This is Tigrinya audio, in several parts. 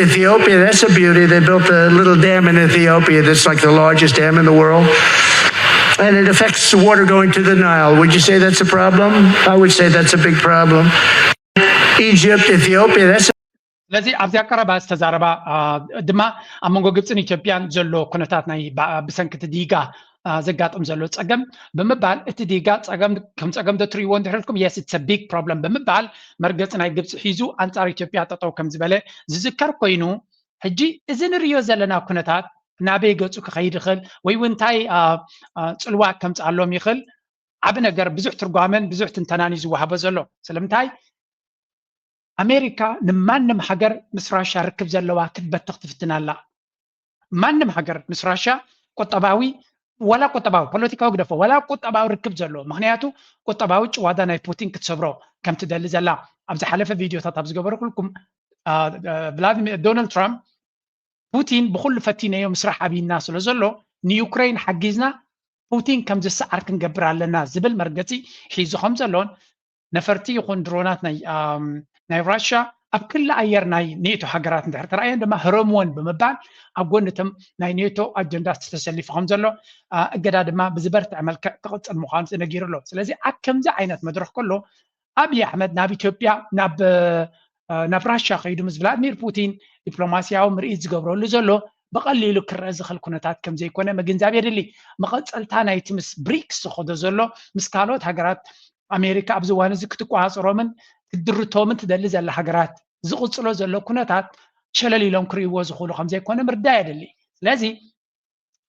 Ethiopia, that's a beauty. They built a little dam in Ethiopia that's like the largest dam in the world. And it affects the water going to the Nile. Would you say that's a problem? I would say that's a big problem. Egypt, Ethiopia, that's ስለዚ ኣብዚኣ ቀረባ ዝተዛረባ ድማ ኣብ መንጎ ግብፅን ኢትዮጵያን ዘሎ ኩነታት ናይ ብሰንኪ እቲ ዲጋ ዘጋጥም ዘሎ ፀገም ብምባል እቲ ዲጋ ከም ፀገም ዶ ትሪእዎ እንድሕር ኢልኩም yes it's big problem ብምባል መርገፂ ናይ ግብፂ ሒዙ ኣንፃር ኢትዮጵያ ጠጠው ከም ዝበለ ዝዝከር ኮይኑ ሕጂ እዚ ንሪኦ ዘለና ኩነታት ናበይ ገፁ ክኸይድ ይኽእል ወይ እውን እንታይ ፅልዋ ከምፅኣሎም ይኽእል ዓቢ ነገር ብዙሕ ትርጓመን ብዙሕ ትንተናን እዩ ዝወሃቦ ዘሎ ስለምንታይ ኣሜሪካ ንማንም ሃገር ምስ ራሻ ርክብ ዘለዋ ክትበትኽ ትፍትን ኣላ ማንም ሃገር ምስ ራሻ ቁጠባዊ ወላ ቁጠባዊ ፖለቲካዊ ግደፎ ወላ ቁጠባዊ ርክብ ዘለዎ ምክንያቱ ቁጠባዊ ጭዋዳ ናይ ፑቲን ክትሰብሮ ከም ትደሊ ዘላ ኣብ ዝሓለፈ ቪድዮታት ኣብ ዝገበርኩልኩም ቭላድሚር ዶናልድ ትራምፕ ፑቲን ብኩሉ ፈቲነዮ ምስራሕ ኣብይና ስለ ዘሎ ንዩክሬን ሓጊዝና ፑቲን ከም ዝሰዓር ክንገብር ኣለና ዝብል መርገፂ ሒዙ ከም ዘሎን ነፈርቲ ይኹን ድሮናት ናይ ናይ ራሽያ ኣብ ክሊ ኣየር ናይ ኔቶ ሃገራት እንድሕር ተራእየን ድማ ህረምወን ብምባል ኣብ ጎንቶም ናይ ኔቶ ኣጀንዳ ተሰሊፉ ከም ዘሎ እገዳ ድማ ብዝበርትዐ መልክዕ ክቕፅል ምዃኑ ተነጊሩ ኣሎ ስለዚ ኣብ ከምዚ ዓይነት መድረክ ከሎ ኣብይ ኣሕመድ ናብ ኢትዮጵያ ናብ ናብ ራሽያ ከይዱ ምስ ቭላድሚር ፑቲን ዲፕሎማስያዊ ምርኢት ዝገብረሉ ዘሎ ብቐሊሉ ክረአ ዝኽእል ኩነታት ከም ዘይኮነ ምግንዛብ የድሊ። መቐጸልታ ናይቲ ምስ ብሪክስ ዝኸዶ ዘሎ ምስ ካልኦት ሃገራት ኣሜሪካ ኣብዚ እዋን እዚ ክትቆጻጸሮምን ክትድርቶምን ትደሊ ዘላ ሃገራት ዝቕጽሎ ዘሎ ኩነታት ሸለል ኢሎም ክርእይዎ ዝኽእሉ ከም ዘይኮነ ምርዳእ የድሊ። ስለዚ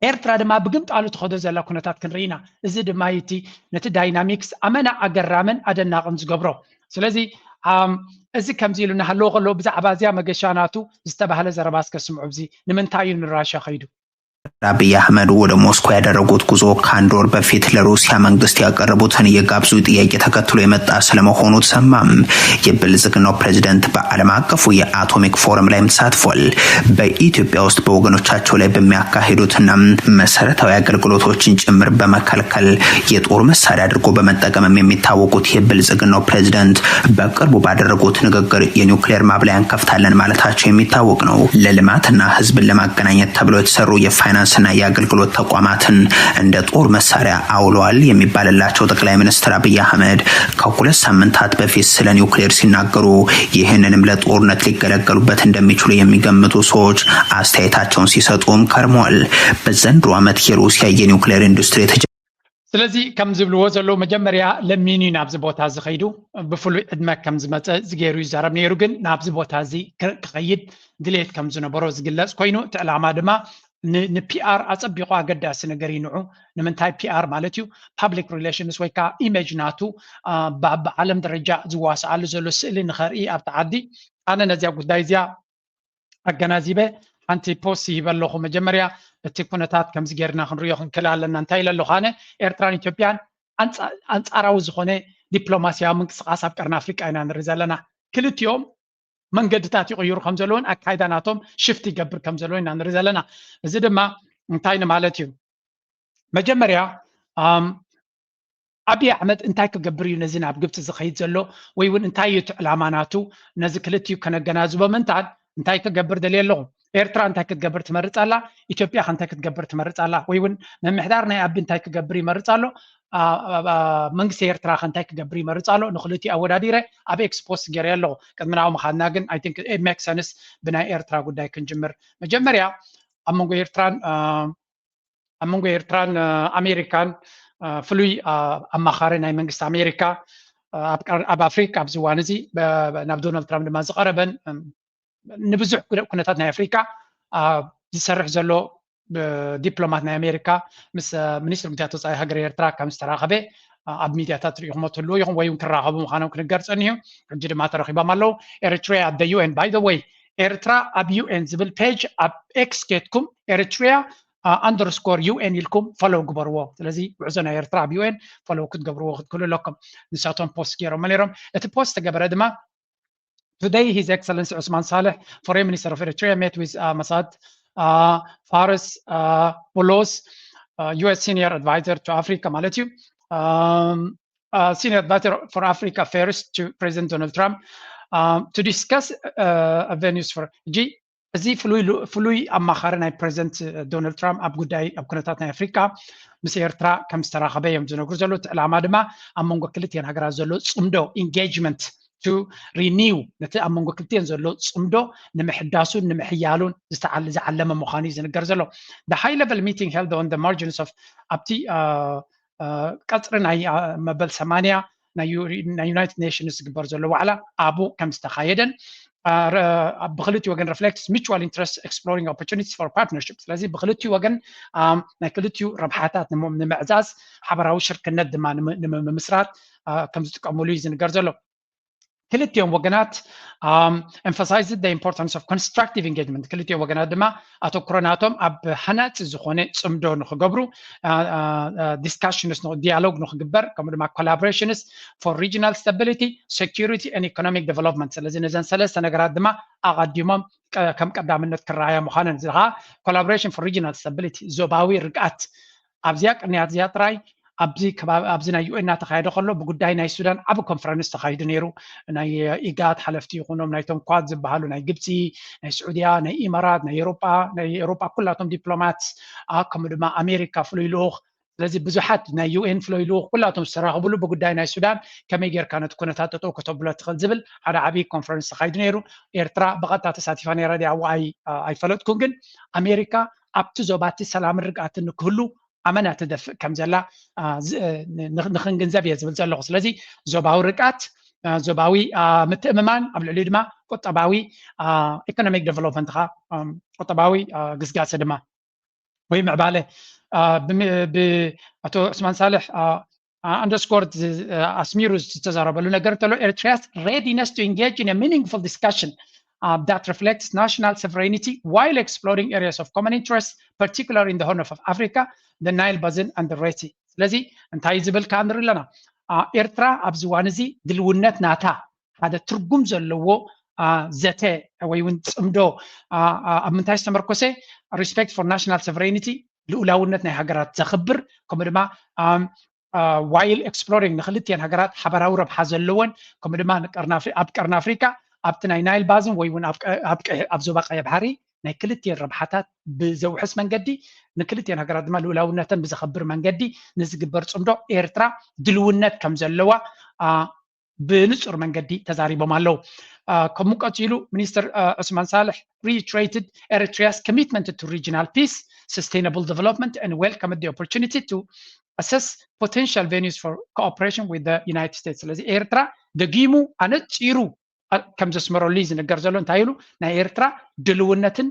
ኤርትራ ድማ ብግምጣሉ ትኸዶ ዘላ ኩነታት ክንርኢ ኢና። እዚ ድማ እዩ እቲ ነቲ ዳይናሚክስ ኣመና ኣገራምን ኣደናቕን ዝገብሮ። ስለዚ ኣም፣ እዚ ከምዚ ኢሉ እናሃለወ ከሎ ብዛዕባ እዚኣ መገሻ ናቱ ዝተባህለ ዘረባ እስከ ስምዑ። እዚ ንምንታይ እዩ ንራሻ ከይዱ? አብይ አህመድ ወደ ሞስኮ ያደረጉት ጉዞ ከአንድ ወር በፊት ለሩሲያ መንግስት ያቀረቡትን የጋብዙ ጥያቄ ተከትሎ የመጣ ስለመሆኑ ተሰማም። የብልጽግናው ፕሬዚደንት በዓለም አቀፉ የአቶሚክ ፎረም ላይም ተሳትፏል። በኢትዮጵያ ውስጥ በወገኖቻቸው ላይ በሚያካሂዱትና መሰረታዊ አገልግሎቶችን ጭምር በመከልከል የጦር መሳሪያ አድርጎ በመጠቀምም የሚታወቁት የብልጽግናው ፕሬዚደንት በቅርቡ ባደረጉት ንግግር የኒውክሌር ማብለያ እንከፍታለን ማለታቸው የሚታወቅ ነው። ለልማትና ህዝብን ለማገናኘት ተብለው የተሰሩ የፋይናንስና የአገልግሎት ተቋማትን እንደ ጦር መሳሪያ አውለዋል የሚባልላቸው ጠቅላይ ሚኒስትር አብይ አህመድ ከሁለት ሳምንታት በፊት ስለ ኒውክሌር ሲናገሩ ይህንንም ለጦርነት ሊገለገሉበት እንደሚችሉ የሚገምቱ ሰዎች አስተያየታቸውን ሲሰጡም ከርመዋል። በዘንድሮ ዓመት የሩሲያ የኒውክሌር ኢንዱስትሪ የተጀ- ስለዚ ከም ዝብልዎ ዘለዉ መጀመርያ ለሚኑ እዩ ናብዚ ቦታ ዝኸይዱ ብፍሉይ ዕድመ ከም ዝመፀ ዝገይሩ ይዛረብ ነይሩ ግን ናብዚ ቦታ እዚ ክኸይድ ድሌት ከም ዝነበሮ ዝግለፅ ኮይኑ እቲ ዕላማ ድማ ንፒኣር ኣፀቢቑ ኣገዳሲ ነገር ይንዑ ንምንታይ ፒኣር ማለት እዩ ፓብሊክ ሪሌሽንስ ወይ ከዓ ኢሜጅ ናቱ ብዓለም ደረጃ ዝዋስኣሉ ዘሎ ስእሊ ንኸርኢ ኣብቲ ዓዲ ኣነ ነዚያ ጉዳይ እዚያ ኣገናዚበ ሓንቲ ፖስት ይህበ ኣለኹ መጀመርያ እቲ ኩነታት ከምዚ ጌርና ክንሪኦ ክንክእል ኣለና እንታይ ኢለ ኣለኹ ኣነ ኤርትራን ኢትዮጵያን ኣንፃራዊ ዝኾነ ዲፕሎማሲያዊ ምንቅስቃስ ኣብ ቀርኒ ኣፍሪቃ ኢና ንርኢ ዘለና ክልቲኦም መንገድታት ይቕይሩ ከም ዘለውን ኣካይዳ ናቶም ሽፍት ይገብር ከም ዘለዎ ኢና ንርኢ ዘለና እዚ ድማ እንታይ ንማለት እዩ መጀመርያ ኣብይ ኣሕመድ እንታይ ክገብር እዩ ነዚ ናብ ግብፂ ዝኸይድ ዘሎ ወይ እውን እንታይ እዩ እቲ ዕላማ ናቱ ነዚ ክልቲኡ ከነገናዝቦ ምንታን እንታይ ክገብር ደልየ ኣለኹ ኤርትራ እንታይ ክትገብር ትመርፅ ኣላ ኢትዮጵያ ከ እንታይ ክትገብር ትመርፅ ኣላ ወይ እውን ምምሕዳር ናይ ኣቢ እንታይ ክገብር ይመርፅ ኣሎ መንግስቲ ኤርትራ ከ እንታይ ክገብር ይመርፅ ኣሎ ንክልቲኡ ኣወዳዲረ ኣብ ኤክስፖስት ገይረ ኣለኹ ቅድሚ ናብኡ ምኻድና ግን I think it makes sense ብናይ ኤርትራ ጉዳይ ክንጅምር መጀመርያ ኣብ መንጎ ኤርትራን ኣብ መንጎ ኤርትራን ኣሜሪካን ፍሉይ ኣማኻሪ ናይ መንግስቲ ኣሜሪካ ኣብ ኣፍሪካ ኣብዚ እዋን እዚ ናብ ዶናልድ ትራምፕ ድማ ዝቀረበን ንብዙሕ ኩነታት ናይ ኣፍሪካ ዝሰርሕ ዘሎ ዲፕሎማት ናይ ኣሜሪካ ምስ ሚኒስትር ጉዳያት ወፃኢ ሃገር ኤርትራ ከም ዝተራኸበ ኣብ ሚድያታት ርኢኹሞ ትህልዎ ኢኹም ወይ እውን ክራኸቡ ምዃኖም ክንገር ፀኒሑ ሕጂ ድማ ተረኺቦም ኣለዉ ኤሪትሪያ the UN by the way ኤርትራ ኣብ UN ዝብል ፔጅ ኣብ ኤክስ ኬድኩም ኤሪትሪያ underscore UN ኢልኩም ፈሎው ግበርዎ ስለዚ ጉዕዞ ናይ ኤርትራ ኣብ UN ፈሎው ክትገብርዎ ክትክእሉ ኣለኩም ንሳቶም ፖስት ገይሮም ነይሮም እቲ ፖስት ተገበረ ድማ Today, His Excellency Osman Saleh, Foreign Minister of Eritrea, met with uh, Masad uh, Fares uh, Boulos, uh, U S Senior Advisor to Africa ማለት እዩ um, uh, Senior Advisor for Africa Affairs to President Donald Trump um, to discuss uh, avenues for ሕጂ እዚ ፍሉይ ኣማኻሪ ናይ ፕሬዚደንት ዶናልድ ትራምፕ ኣብ ጉዳይ ኣብ ኩነታት ናይ ኣፍሪካ ምስ ኤርትራ ከም ዝተራኸበ እዮም ዝነግሩ ዘለዉ። እቲ ዕላማ ድማ ኣብ መንጎ ክልቲኤን ሃገራት ዘሎ ፅምዶ engagement to renew ነቲ ኣብ መንጎ ክልቲኤን ዘሎ ፅምዶ ንምሕዳሱን ንምሕያሉን ዝተዓል ዝዓለመ ምዃኑ እዩ ዝንገር ዘሎ። The high level meeting held on the margins of ኣብቲ ቀፅሪ ናይ መበል ሰማንያ ናይ ዩናይትድ ኔሽንስ ዝግበር ዘሎ ዋዕላ ኣብኡ ከም ዝተኻየደን ብክልቲ ወገን reflects mutual interest exploring opportunities for partnership። ስለዚ ብክልቲ ወገን ናይ ክልቲኡ ረብሓታት ንምዕዛዝ ሓበራዊ ሽርክነት ድማ ንምምስራት ከም ዝጥቀሙሉ እዩ ዝንገር ዘሎ። ክልቲኦም ወገናት emphasized the importance of constructive engagement። ክልቲኦም ወገናት ድማ ኣተኩሮ ናቶም ኣብ ሃናፂ ዝኾነ ፅምዶ ንክገብሩ discussions dialogue ንክግበር ከምኡ ድማ collaborations for regional stability, security and economic development። ስለዚ ነዘን ሰለስተ ነገራት ድማ ኣቐዲሞም ከም ቀዳምነት ክረኣያ ምዃነን እዚ ከዓ collaboration for regional stability ዞባዊ ርግኣት ኣብዚኣ ቅንያት እዚኣ ጥራይ ኣብዚ ከባቢ ኣብዚ ናይ ዩኤን እናተኻየደ ከሎ ብጉዳይ ናይ ሱዳን ዓቢ ኮንፈረንስ ተኻይዱ ነይሩ። ናይ ኢጋድ ሓለፍቲ ይኹኖም ናይቶም ኳድ ዝበሃሉ ናይ ግብፂ፣ ናይ ስዑድያ፣ ናይ ኢማራት፣ ናይ ኤሮጳ ናይ ኤሮጳ ኩላቶም ዲፕሎማት ከምኡ ድማ ኣሜሪካ ፍሉይ ልኡኽ ስለዚ ብዙሓት ናይ ዩኤን ፍሉይ ልኡኽ ኩላቶም ዝተራኸብሉ ብጉዳይ ናይ ሱዳን ከመይ ጌርካ ነቲ ኩነታት ጠጠው ከተብሎ ትኽእል ዝብል ሓደ ዓብዪ ኮንፈረንስ ተኻይዱ ነይሩ። ኤርትራ ብቐጥታ ተሳቲፋ ነይራ ድያ? ኣይፈለጥኩን፣ ግን ኣሜሪካ ኣብቲ ዞባቲ ሰላምን ርግኣትን ንክህሉ ኣመና ትደፍእ ከም ዘላ ንክንግንዘብ እየ ዝብል ዘለኹ። ስለዚ ዞባዊ ርግኣት፣ ዞባዊ ምትእምማን፣ ኣብ ልዕሊኡ ድማ ቁጠባዊ economic development ካ ቁጠባዊ ግስጋሰ ድማ ወይ ምዕባለ ኣቶ ዑስማን ሳልሕ underscored ኣስሚሩ ዝተዛረበሉ ነገር እንተሎ Eritrea's readiness to engage in a meaningful discussion that reflects national sovereignty while exploring areas of common interest, particularly in the Horn of Africa, the Nile Basin and the Red Sea። ስለዚ እንታይ ዝብል ከዓ ንርኢ ኣለና። ኤርትራ ኣብዚ እዋን እዚ ድልውነት ናታ ሓደ ትርጉም ዘለዎ ዘተ ወይ እውን ፅምዶ ኣብ ምንታይ ዝተመርኮሰ respect for national sovereignty ልኡላውነት ናይ ሃገራት ዘኽብር ከምኡ ድማ while exploring ንክልቲኤን ሃገራት ሓበራዊ ረብሓ ዘለወን ከምኡ ድማ ኣብ ቀርኒ ኣፍሪካ ኣብቲ ናይ ናይል ባዝን ወይ እውን ኣብ ዞባ ቀይሕ ባሕሪ ናይ ክልቲኤን ረብሓታት ብዘውሕስ መንገዲ ንክልቲኤን ሃገራት ድማ ልኡላውነተን ብዘኽብር መንገዲ ንዝግበር ፅምዶ ኤርትራ ድልውነት ከም ዘለዋ ብንፁር መንገዲ ተዛሪቦም ኣለዉ። ከምኡ ቀፂሉ ሚኒስትር ዑስማን ሳልሕ reiterated Eritrea's commitment to regional peace, sustainable development and welcomed the opportunity to assess potential venues for cooperation with the United States። ስለዚ ኤርትራ ደጊሙ ኣነፂሩ ከም ዘስመረሉ እዩ ዝንገር ዘሎ። እንታይ ኢሉ? ናይ ኤርትራ ድልውነትን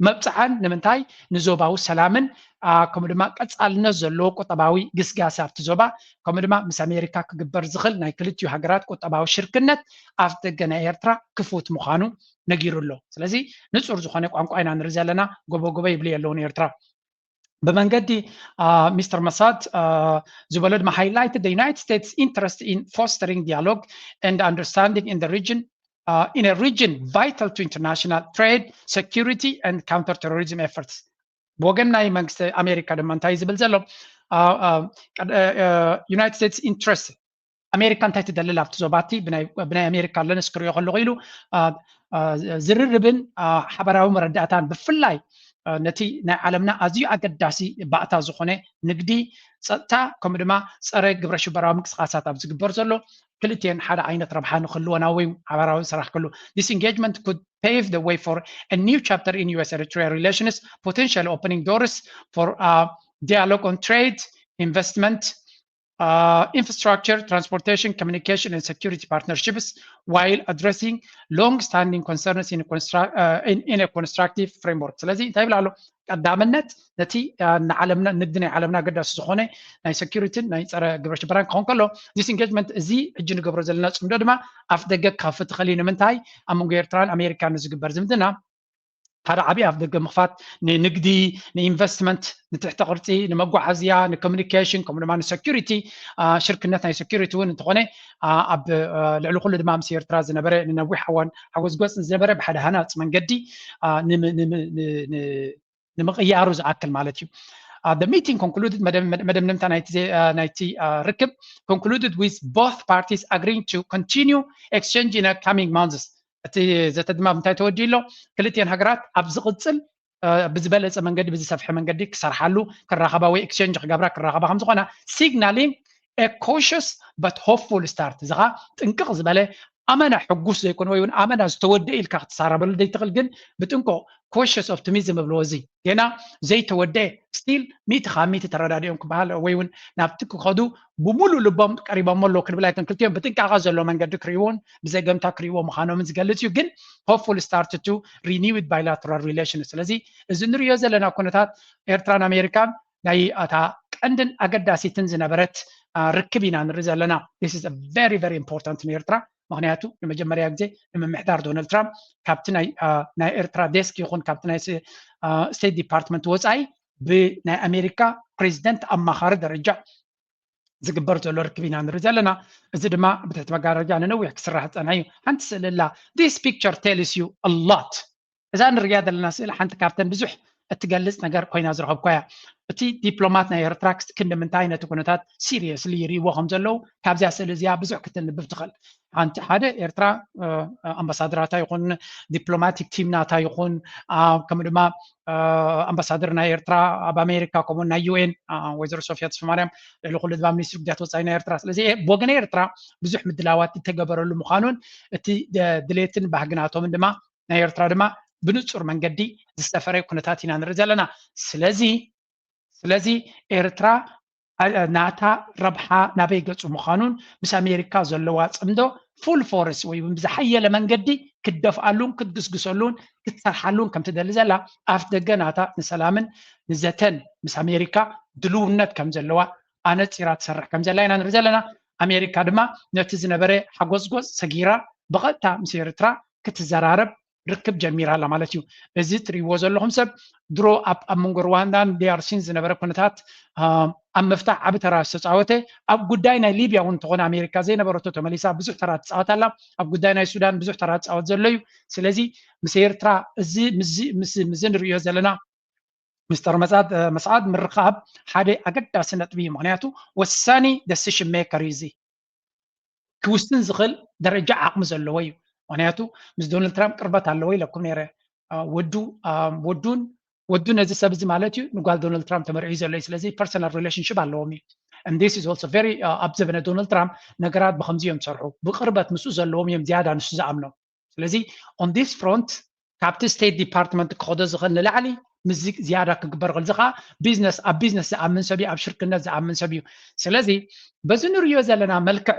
መብፅዓን ንምንታይ ንዞባዊ ሰላምን ከምኡ ድማ ቀፃልነት ዘለዎ ቁጠባዊ ግስጋሰ ኣብቲ ዞባ ከምኡ ድማ ምስ ኣሜሪካ ክግበር ዝኽእል ናይ ክልቲኡ ሃገራት ቁጠባዊ ሽርክነት ኣፍ ደገ ናይ ኤርትራ ክፉት ምዃኑ ነጊሩ ኣሎ። ስለዚ ንፁር ዝኾነ ቋንቋ ኢና ንርኢ ዘለና። ጎቦ ጎቦ ይብሉ የለውን ኤርትራ። ብመንገዲ ሚስተር መሳድ ዝበሎ ድማ highlighted the United States interest in fostering dialogue and understanding in the region in a region vital to international trade, security and counter terrorism efforts። ብወገን ናይ መንግስቲ ኣሜሪካ ድማ እንታይ ዝብል ዘሎ ዩናይትድ ስቴትስ ኢንትረስት ኣሜሪካ እንታይ ትደልል ኣብቲ ዞባቲ ብናይ ኣሜሪካ ኣለንስ ክሪኦ ከለኹ ኢሉ ዝርርብን ሓበራዊ መረዳእታን ብፍላይ ነቲ ናይ ዓለምና ኣዝዩ ኣገዳሲ ባእታ ዝኾነ ንግዲ፣ ፀጥታ ከምኡ ድማ ፀረ ግብረ ሽበራዊ ምንቅስቃሳት ኣብ ዝግበር ዘሎ ክልቲኤን ሓደ ዓይነት ረብሓ ንክህልወና ወይ ሓበራዊ ስራሕ ክህሉ this engagement could pave the way for a new chapter in U S Eritrea relations, potentially opening doors for uh, dialogue on trade, investment, uh, infrastructure, transportation, communication and security partnerships while addressing long-standing concerns in, construct, uh, in, in a constructive framework. ስለዚ እንታይ ይብል ኣሎ? ቀዳምነት ነቲ ንዓለምና ንግዲ ናይ ዓለምና ኣገዳሲ ዝኾነ ናይ security ን ናይ ፀረ ግብረ ሽበራን ክኸውን ከሎ this engagement እዚ ሕጂ ንገብሮ ዘለና ፅምዶ ድማ ኣፍ ደገ ክኸፍት ይኽእል እዩ። ንምንታይ? ኣብ መንጎ ኤርትራን ኣሜሪካን ንዝግበር ዝምድና ሓደ ዓብዪ ኣፍ ደገ ምኽፋት ንንግዲ፣ ንኢንቨስትመንት፣ ንትሕተ ቅርፂ፣ ንመጓዓዝያ፣ ንኮሚኒኬሽን ከምኡ ድማ ንሰኪሪቲ ሽርክነት ናይ ሰኪሪቲ እውን እንተኾነ ኣብ ልዕሊ ኩሉ ድማ ምስ ኤርትራ ዝነበረ ንነዊሕ እዋን ሓጎስ ጎፅን ዝነበረ ብሓደ ሃናፂ መንገዲ ንምቕያሩ ዝኣክል ማለት እዩ። The meeting concluded መደምደምታ ናይቲ ርክብ concluded with both parties agreeing to continue exchange in coming months እቲ ዘተ ድማ ምንታይ ተወዲኡ ኣሎ? ክልቲኤን ሃገራት ኣብ ዝቕጽል ብዝበለፀ መንገዲ ብዝሰፍሐ መንገዲ ክሰርሓሉ ክራኸባ ወይ exchange ክገብራ ክራኸባ ከምዝኾና signaling a cautious but hopeful start። እዚ ኸዓ ጥንቅቕ ዝበለ ኣመና ሕጉስ ዘይኮነ ወይ እውን ኣመና ዝተወደአ ኢልካ ክትሳረበሉ ዘይትኽእል፣ ግን ብጥንቆ cautious optimism እብልዎ። እዚ ገና ዘይተወደአ፣ still ሚእቲ ካብ ሚእቲ ተረዳዲኦም ክበሃል ወይ እውን ናብቲ ክኸዱ ብሙሉእ ልቦም ቀሪቦም ኣለዉ ክንብል ኣይኮን። ክልቲኦም ብጥንቃቐ ዘሎ መንገዲ ክርእይዎን ብዘገምታ ክርእይዎ ምዃኖምን ዝገልጽ እዩ። ግን hopeful start to renewed bilateral relations። ስለዚ እዚ ንሪኦ ዘለና ኩነታት ኤርትራን ኣሜሪካን ናይ ኣታ ቀንድን ኣገዳሲትን ዝነበረት ርክብ ኢና ንርኢ ዘለና። This is very very important ንኤርትራ። ምክንያቱ ንመጀመርያ ግዜ ንምምሕዳር ዶናልድ ትራምፕ ካብቲ ናይ ኤርትራ ዴስክ ይኹን ካብቲ ናይ ስቴት ዲፓርትመንት ወፃኢ ብናይ ኣሜሪካ ፕሬዚደንት ኣማኻሪ ደረጃ ዝግበር ዘሎ ርክብ ኢና ንርኢ ዘለና። እዚ ድማ ብትሕቲ መጋረጃ ንነዊሕ ክስራሕ ዝፀንሐ እዩ። ሓንቲ ስእሊ ኣላ። This picture tells you a lot። እዛ ንሪኣ ዘለና ስእሊ ሓንቲ ካብተን ብዙሕ እትገልጽ ነገር ኮይና ዝረኸብኳያ። እቲ ዲፕሎማት ናይ ኤርትራ ክንዲ ምንታይ ነቲ ኩነታት ሲሪየስሊ ይርእይዎ ከም ዘለዉ ካብዚኣ ስእሊ እዚኣ ብዙሕ ክትንብብ ትኽእል። ሓንቲ ሓደ ኤርትራ ኣምባሳደራታ ይኹን ዲፕሎማቲክ ቲም ናታ ይኹን ከምኡ ድማ ኣምባሳደር ናይ ኤርትራ ኣብ ኣሜሪካ ከምኡ ናይ ዩ ኤን ወይዘሮ ሶፊያ ተስፋማርያም ልዕሊ ኩሉ ድማ ሚኒስትሪ ጉዳያት ወፃኢ ናይ ኤርትራ። ስለዚ ብወገን ኤርትራ ብዙሕ ምድላዋት እተገበረሉ ምዃኑን እቲ ድሌትን ባህግናቶምን ድማ ናይ ኤርትራ ድማ ብንጹር መንገዲ ዝሰፈረ ኩነታት ኢና ንርኢ ዘለና። ስለዚ ስለዚ ኤርትራ ናታ ረብሓ ናበይ ገጹ ምዃኑን ምስ ኣሜሪካ ዘለዋ ጽምዶ ፉል ፎርስ ወይ እውን ብዝሓየለ መንገዲ ክትደፍኣሉን ክትግስግሰሉን ክትሰርሓሉን ከም ትደሊ ዘላ ኣፍ ደገ ናታ ንሰላምን ንዘተን ምስ ኣሜሪካ ድልውነት ከም ዘለዋ ኣነጺራ ትሰርሕ ከም ዘላ ኢና ንርኢ ዘለና። ኣሜሪካ ድማ ነቲ ዝነበረ ሓጎስጎስ ሰጊራ ብቐጥታ ምስ ኤርትራ ክትዘራረብ ርክብ ጀሚራ ኣላ ማለት እዩ። እዚ ትርእይዎ ዘለኹም ሰብ ድሮ ኣብ ኣብ መንጎ ሩዋንዳን ዲኣርሲን ዝነበረ ኩነታት ኣብ ምፍታሕ ዓቢ ተራ ዝተፃወተ፣ ኣብ ጉዳይ ናይ ሊብያ እውን እንተኾነ ኣሜሪካ ዘይነበረቶ ተመሊሳ ብዙሕ ተራ ትፃወት ኣላ። ኣብ ጉዳይ ናይ ሱዳን ብዙሕ ተራ ትፃወት ዘሎ እዩ። ስለዚ ምስ ኤርትራ እዚ ምስዚ ንርእዮ ዘለና ሚስተር መስዓድ ምርኻብ ሓደ ኣገዳሲ ነጥቢ እዩ። ምክንያቱ ወሳኒ ደሲሽን ሜከር እዩ። እዚ ክውስን ዝኽእል ደረጃ ዓቕሚ ዘለዎ እዩ። ምክንያቱ ምስ ዶናልድ ትራምፕ ቅርበት ኣለዎ ኢለኩም ነይረ። ወዱ ወዱን ወዱ ነዚ ሰብ እዚ ማለት እዩ ንጓል ዶናልድ ትራምፕ ተመርዒ ዘሎ እዩ። ስለዚ ፐርሰናል ሪሌሽንሽፕ ኣለዎም እዩ። And this is also very ኣብ ዘበነ ዶናልድ ትራምፕ ነገራት ብከምዚ እዮም ዝሰርሑ። ብቅርበት ምስኡ ዘለዎም እዮም ዝያዳ ንሱ ዝኣምኖም። ስለዚ on this front ካብቲ ስቴት ዲፓርትመንት ክኸዶ ዝኽእል ንላዕሊ ምስዚ ዝያዳ ክግበር ይኽእል። እዚ ከዓ ቢዝነስ ኣብ ቢዝነስ ዝኣምን ሰብ እዩ፣ ኣብ ሽርክነት ዝኣምን ሰብ እዩ። ስለዚ በዚ ንሪኦ ዘለና መልክዕ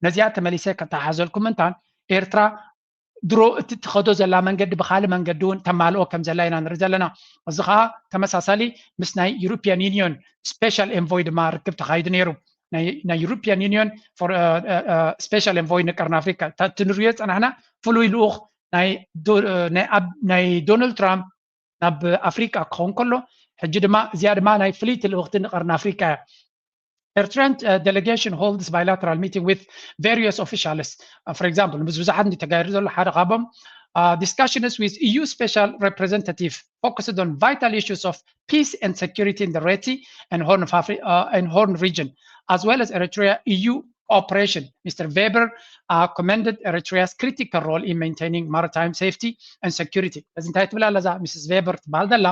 ነዚኣ ተመሊሰ ከተሓዘልኩም እንታን ኤርትራ ድሮ እቲ ትኸዶ ዘላ መንገዲ ብካልእ መንገዲ እውን ተማልኦ ከም ዘላ ኢና ንርኢ ዘለና። እዚ ከዓ ተመሳሳሊ ምስ ናይ ዩሮፒያን ዩኒዮን ስፔሻል ኤንቮይ ድማ ርክብ ተኻይዱ ነይሩ። ናይ ዩሮፒያን ዩኒዮን ስፔሻል ኤንቮይ ንቀርኒ ኣፍሪካ እቲ ንሪኦ ዝፀናሕና ፍሉይ ልኡኽ ናይ ዶናልድ ትራምፕ ናብ ኣፍሪቃ ክኸውን ከሎ ሕጂ ድማ እዚኣ ድማ ናይ ፍልይቲ ልእኽቲ ንቀርኒ ኣፍሪቃ እያ። Eritrean uh, delegation holds bilateral meeting with various officials. Uh, for example፣ ምስ ብዙሓት እንዲ ተጋይሩ ዘሎ ሓደ ካብም uh, discussions with E U special representative focused on vital issues of peace and security in the Red Sea and Horn of Africa uh, and Horn region, as well as Eritrea E U cooperation. Mister Weber uh, commended Eritrea's critical role in maintaining maritime safety and security. እዚ እንታይ ትብል ኣላ እዛ ሚስስ ቬበር ትበሃል ዘላ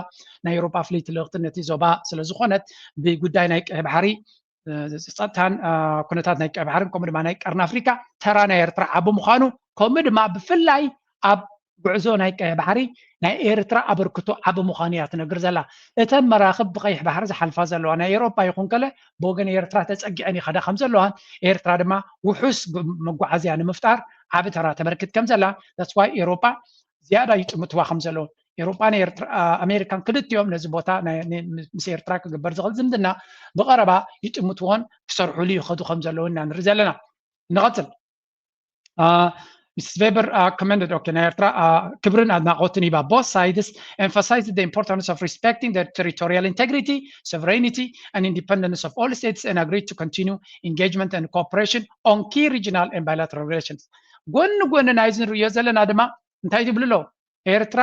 ናይ ኤውሮጳ ፍልይቲ ልእኽቲ ነቲ ዞባ ስለ ዝኾነት ብጉዳይ ናይ ቀይ ባሕሪ ጸጥታን ኩነታት ናይ ቀይ ባሕርን ከምኡ ድማ ናይ ቀርኒ ኣፍሪካ ተራ ናይ ኤርትራ ዓቢ ምዃኑ ከምኡ ድማ ብፍላይ ኣብ ጉዕዞ ናይ ቀይሕ ባሕሪ ናይ ኤርትራ ኣበርክቶ ዓቢ ምዃኑ እያ ትነግር ዘላ። እተን መራኽብ ብቐይሕ ባሕሪ ዝሓልፋ ዘለዋ ናይ ኤውሮጳ ይኹን ከለ ብወገን ኤርትራ ተጸጊዐን ይኸዳ ከም ዘለዋን ኤርትራ ድማ ውሑስ መጓዓዝያ ንምፍጣር ዓቢ ተራ ተበርክት ከም ዘላ that's why ኤውሮጳ ዝያዳ ይጥምትዋ ከም ዘለዉ ኤውሮጳን ኣሜሪካን ክልቲኦም ነዚ ቦታ ምስ ኤርትራ ክግበር ዝኽእል ዝምድና ብቐረባ ይጥምትዎን ክሰርሕሉ ይኸዱ ከም ዘለዉ ኢና ንርኢ ዘለና። ንቐጽል። Uh, Mister Weber uh, commended okay, ናይ ኤርትራ uh, ክብርን ኣድናቆትን ሂባ። Both sides emphasized the importance of respecting the territorial integrity, sovereignty, and independence of all states and agreed to continue engagement and cooperation on key regional and bilateral relations. ጎኒ ጎኒ ናይዚ ንርእዮ ዘለና ድማ እንታይ ትብሉ ኣለዉ? ኤርትራ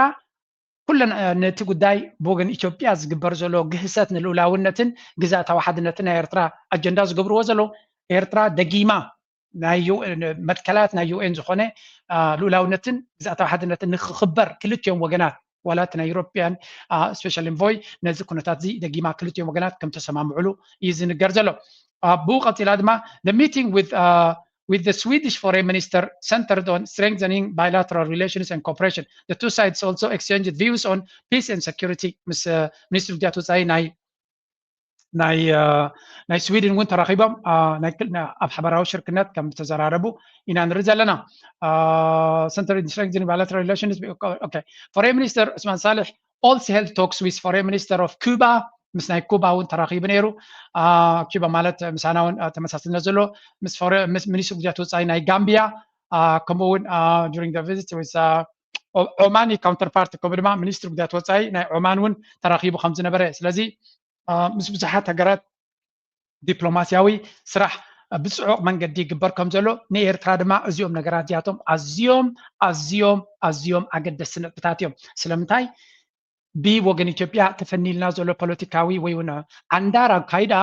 ኩለን ነቲ ጉዳይ ብወገን ኢትዮጵያ ዝግበር ዘሎ ግህሰት ንልኡላውነትን ግዛእታዊ ሓድነትን ናይ ኤርትራ ኣጀንዳ ዝገብርዎ ዘለዉ ኤርትራ ደጊማ ናይ መትከላት ናይ ዩ ኤን ዝኾነ ልኡላውነትን ግዛእታዊ ሓድነትን ንክኽበር ክልቲኦም ወገናት ዋላ እቲ ናይ ዩሮፒያን ስፔሻል ኢንቮይ ነዚ ኩነታት እዚ ደጊማ ክልቲኦም ወገናት ከም ተሰማምዕሉ እዩ ዝንገር ዘሎ። ብኡ ቀፂላ ድማ the meeting with with the Swedish foreign minister centered on strengthening bilateral relations and cooperation. The two sides also exchanged views on peace and security. ምስ ሚኒስትሪ ጉዳያት ወፃኢ ናይ ናይ ናይ ስዊድን እውን ተራኺቦም ኣብ ሓበራዊ ሽርክነት ከም ዝተዘራረቡ ኢና ንርኢ ዘለና። Center in strengthening bilateral relations. Foreign Minister Osman Saleh also held talks with Foreign Minister of Cuba. ምስ ናይ ኩባ እውን ተራኺቡ ነይሩ። ኩባ ማለት ምሳና እውን ተመሳስልነት ዘሎ ምስ ሚኒስትሪ ጉዳያት ወፃኢ ናይ ጋምቢያ ከምኡ እውን during the visit with ኦማኒ counterpart ከምኡ ድማ ሚኒስትሪ ጉዳያት ወፃኢ ናይ ኦማን እውን ተራኺቡ ከም ዝነበረ ስለዚ ምስ ብዙሓት ሃገራት ዲፕሎማሲያዊ ስራሕ ብፅዑቕ መንገዲ ይግበር ከም ዘሎ ንኤርትራ ድማ እዚኦም ነገራት እዚኣቶም ኣዝዮም ኣዝዮም ኣዝዮም ኣገደስቲ ነጥብታት እዮም። ስለምንታይ ብወገን ኢትዮጵያ ተፈኒልና ዘሎ ፖለቲካዊ ወይ እውን ዓንዳር ኣካይዳ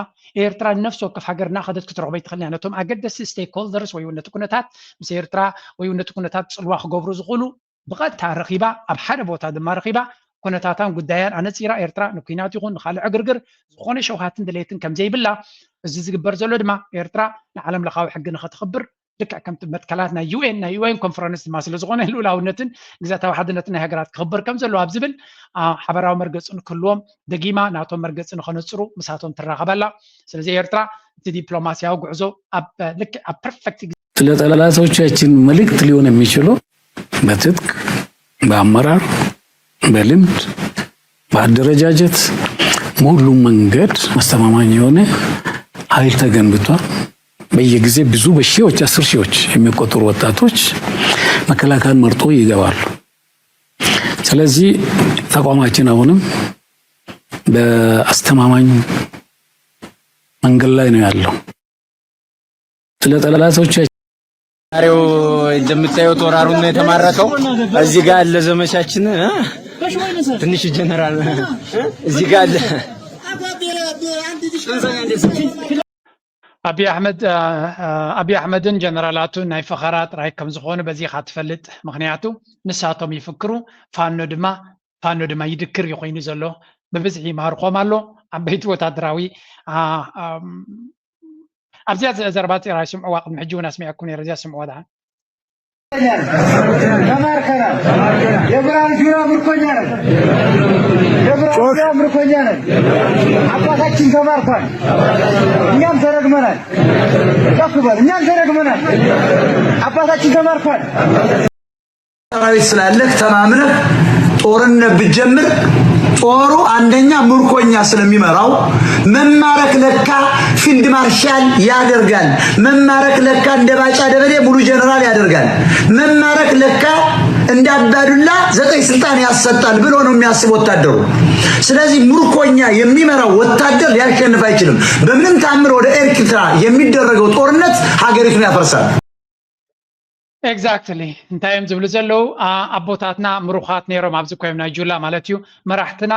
ኤርትራ ንነፍሲ ወከፍ ሃገር እናኸደት ክትረኽቦ ይትኽእል እያ። ነቶም ኣገደስቲ stakeholders ወይ እውን ነቲ ኩነታት ምስ ኤርትራ ወይ እውን ነቲ ኩነታት ፅልዋ ክገብሩ ዝኽእሉ ብቐጥታ ረኺባ ኣብ ሓደ ቦታ ድማ ረኺባ ኩነታታን ጉዳያን ኣነፂራ ኤርትራ ንኩናት ይኹን ንካልእ ዕግርግር ዝኾነ ሸውሃትን ድሌትን ከምዘይብላ እዚ ዝግበር ዘሎ ድማ ኤርትራ ንዓለም ለኻዊ ሕጊ ንኸተኽብር ልክዕ ከምቲ መትከላት ናይ ዩ ኤን ናይ ዩ ኤን ኮንፈረንስ ድማ ስለ ዝኾነ ልኡላውነትን ግዛታዊ ሓድነትን ናይ ሃገራት ክኽበር ከም ዘለዎ ኣብ ዝብል ሓበራዊ መርገፂ ንክህልዎም ደጊማ ናቶም መርገፂ ንኸነፅሩ ምሳቶም ትራኸብ ኣላ። ስለዚ ኤርትራ እቲ ዲፕሎማሲያዊ ጉዕዞ ኣብ ልክዕ ኣብ perfect ለጠላቶቻችን መልእክት ሊሆን የሚችለው በትጥቅ በአመራር በልምድ በአደረጃጀት በሁሉም መንገድ አስተማማኝ የሆነ ኃይል ተገንብቷል። በየጊዜ ብዙ በሺዎች አስር ሺዎች የሚቆጠሩ ወጣቶች መከላከያን መርጦ ይገባሉ። ስለዚህ ተቋማችን አሁንም በአስተማማኝ መንገድ ላይ ነው ያለው። ስለ ጠላቶች ዛሬው እንደምታዩት ወራሩን ነው የተማረከው። እዚህ ጋር ያለ ዘመቻችን ትንሽ ጀነራል እዚህ ጋር አለ። ኣብይ ኣሕመድ ኣብይ ኣሕመድን ጀነራላቱ ናይ ፈኸራ ጥራይ ከም ዝኾኑ በዚ ኢኻ ትፈልጥ። ምኽንያቱ ንሳቶም ይፍክሩ፣ ፋኖ ድማ ፋኖ ድማ ይድክር እዩ ኮይኑ ዘሎ። ብብዝሒ ይማርኾም ኣሎ። ዓበይቲ ወታደራዊ ኣብዚኣ ዘረባ ፂራ ይስምዕዋ። ቅድሚ ሕጂ እውን ኣስሚዐኩም ነይረ። እዚኣ ስምዕዋ ደሓን። ተማርከናል። የብርሃኑ ጁላ ምርኮኛ ነን። የብርሃኑ ጁላ ምርኮኛ ነን። አባታችን ተማርኳል። እኛም ተረግመናል። ከፍ በል። እኛም ተረግመናል። አባታችን ተማርኳል። ሰራዊት ስላለህ ተማምነህ ጦርነት ብትጀምር ጦሩ አንደኛ ምርኮኛ ስለሚመራው መማረክ ለካ ፊልድ ማርሻል ያደርጋል። መማረክ ለካ እንደ ባጫ ደበሌ ሙሉ ጀነራል ያደርጋል። መማረክ ለካ እንደ አባዱላ ዘጠኝ ስልጣን ያሰጣል ብሎ ነው የሚያስብ ወታደሩ። ስለዚህ ምርኮኛ የሚመራው ወታደር ሊያሸንፍ አይችልም። በምንም ታምር ወደ ኤርትራ የሚደረገው ጦርነት ሀገሪቱን ያፈርሳል። Exactly እንታይ እዮም ዝብሉ ዘለዉ? ኣቦታትና ምሩኻት ነይሮም ኣብዚ ኮይም ናይ ጁላ ማለት እዩ። መራሕትና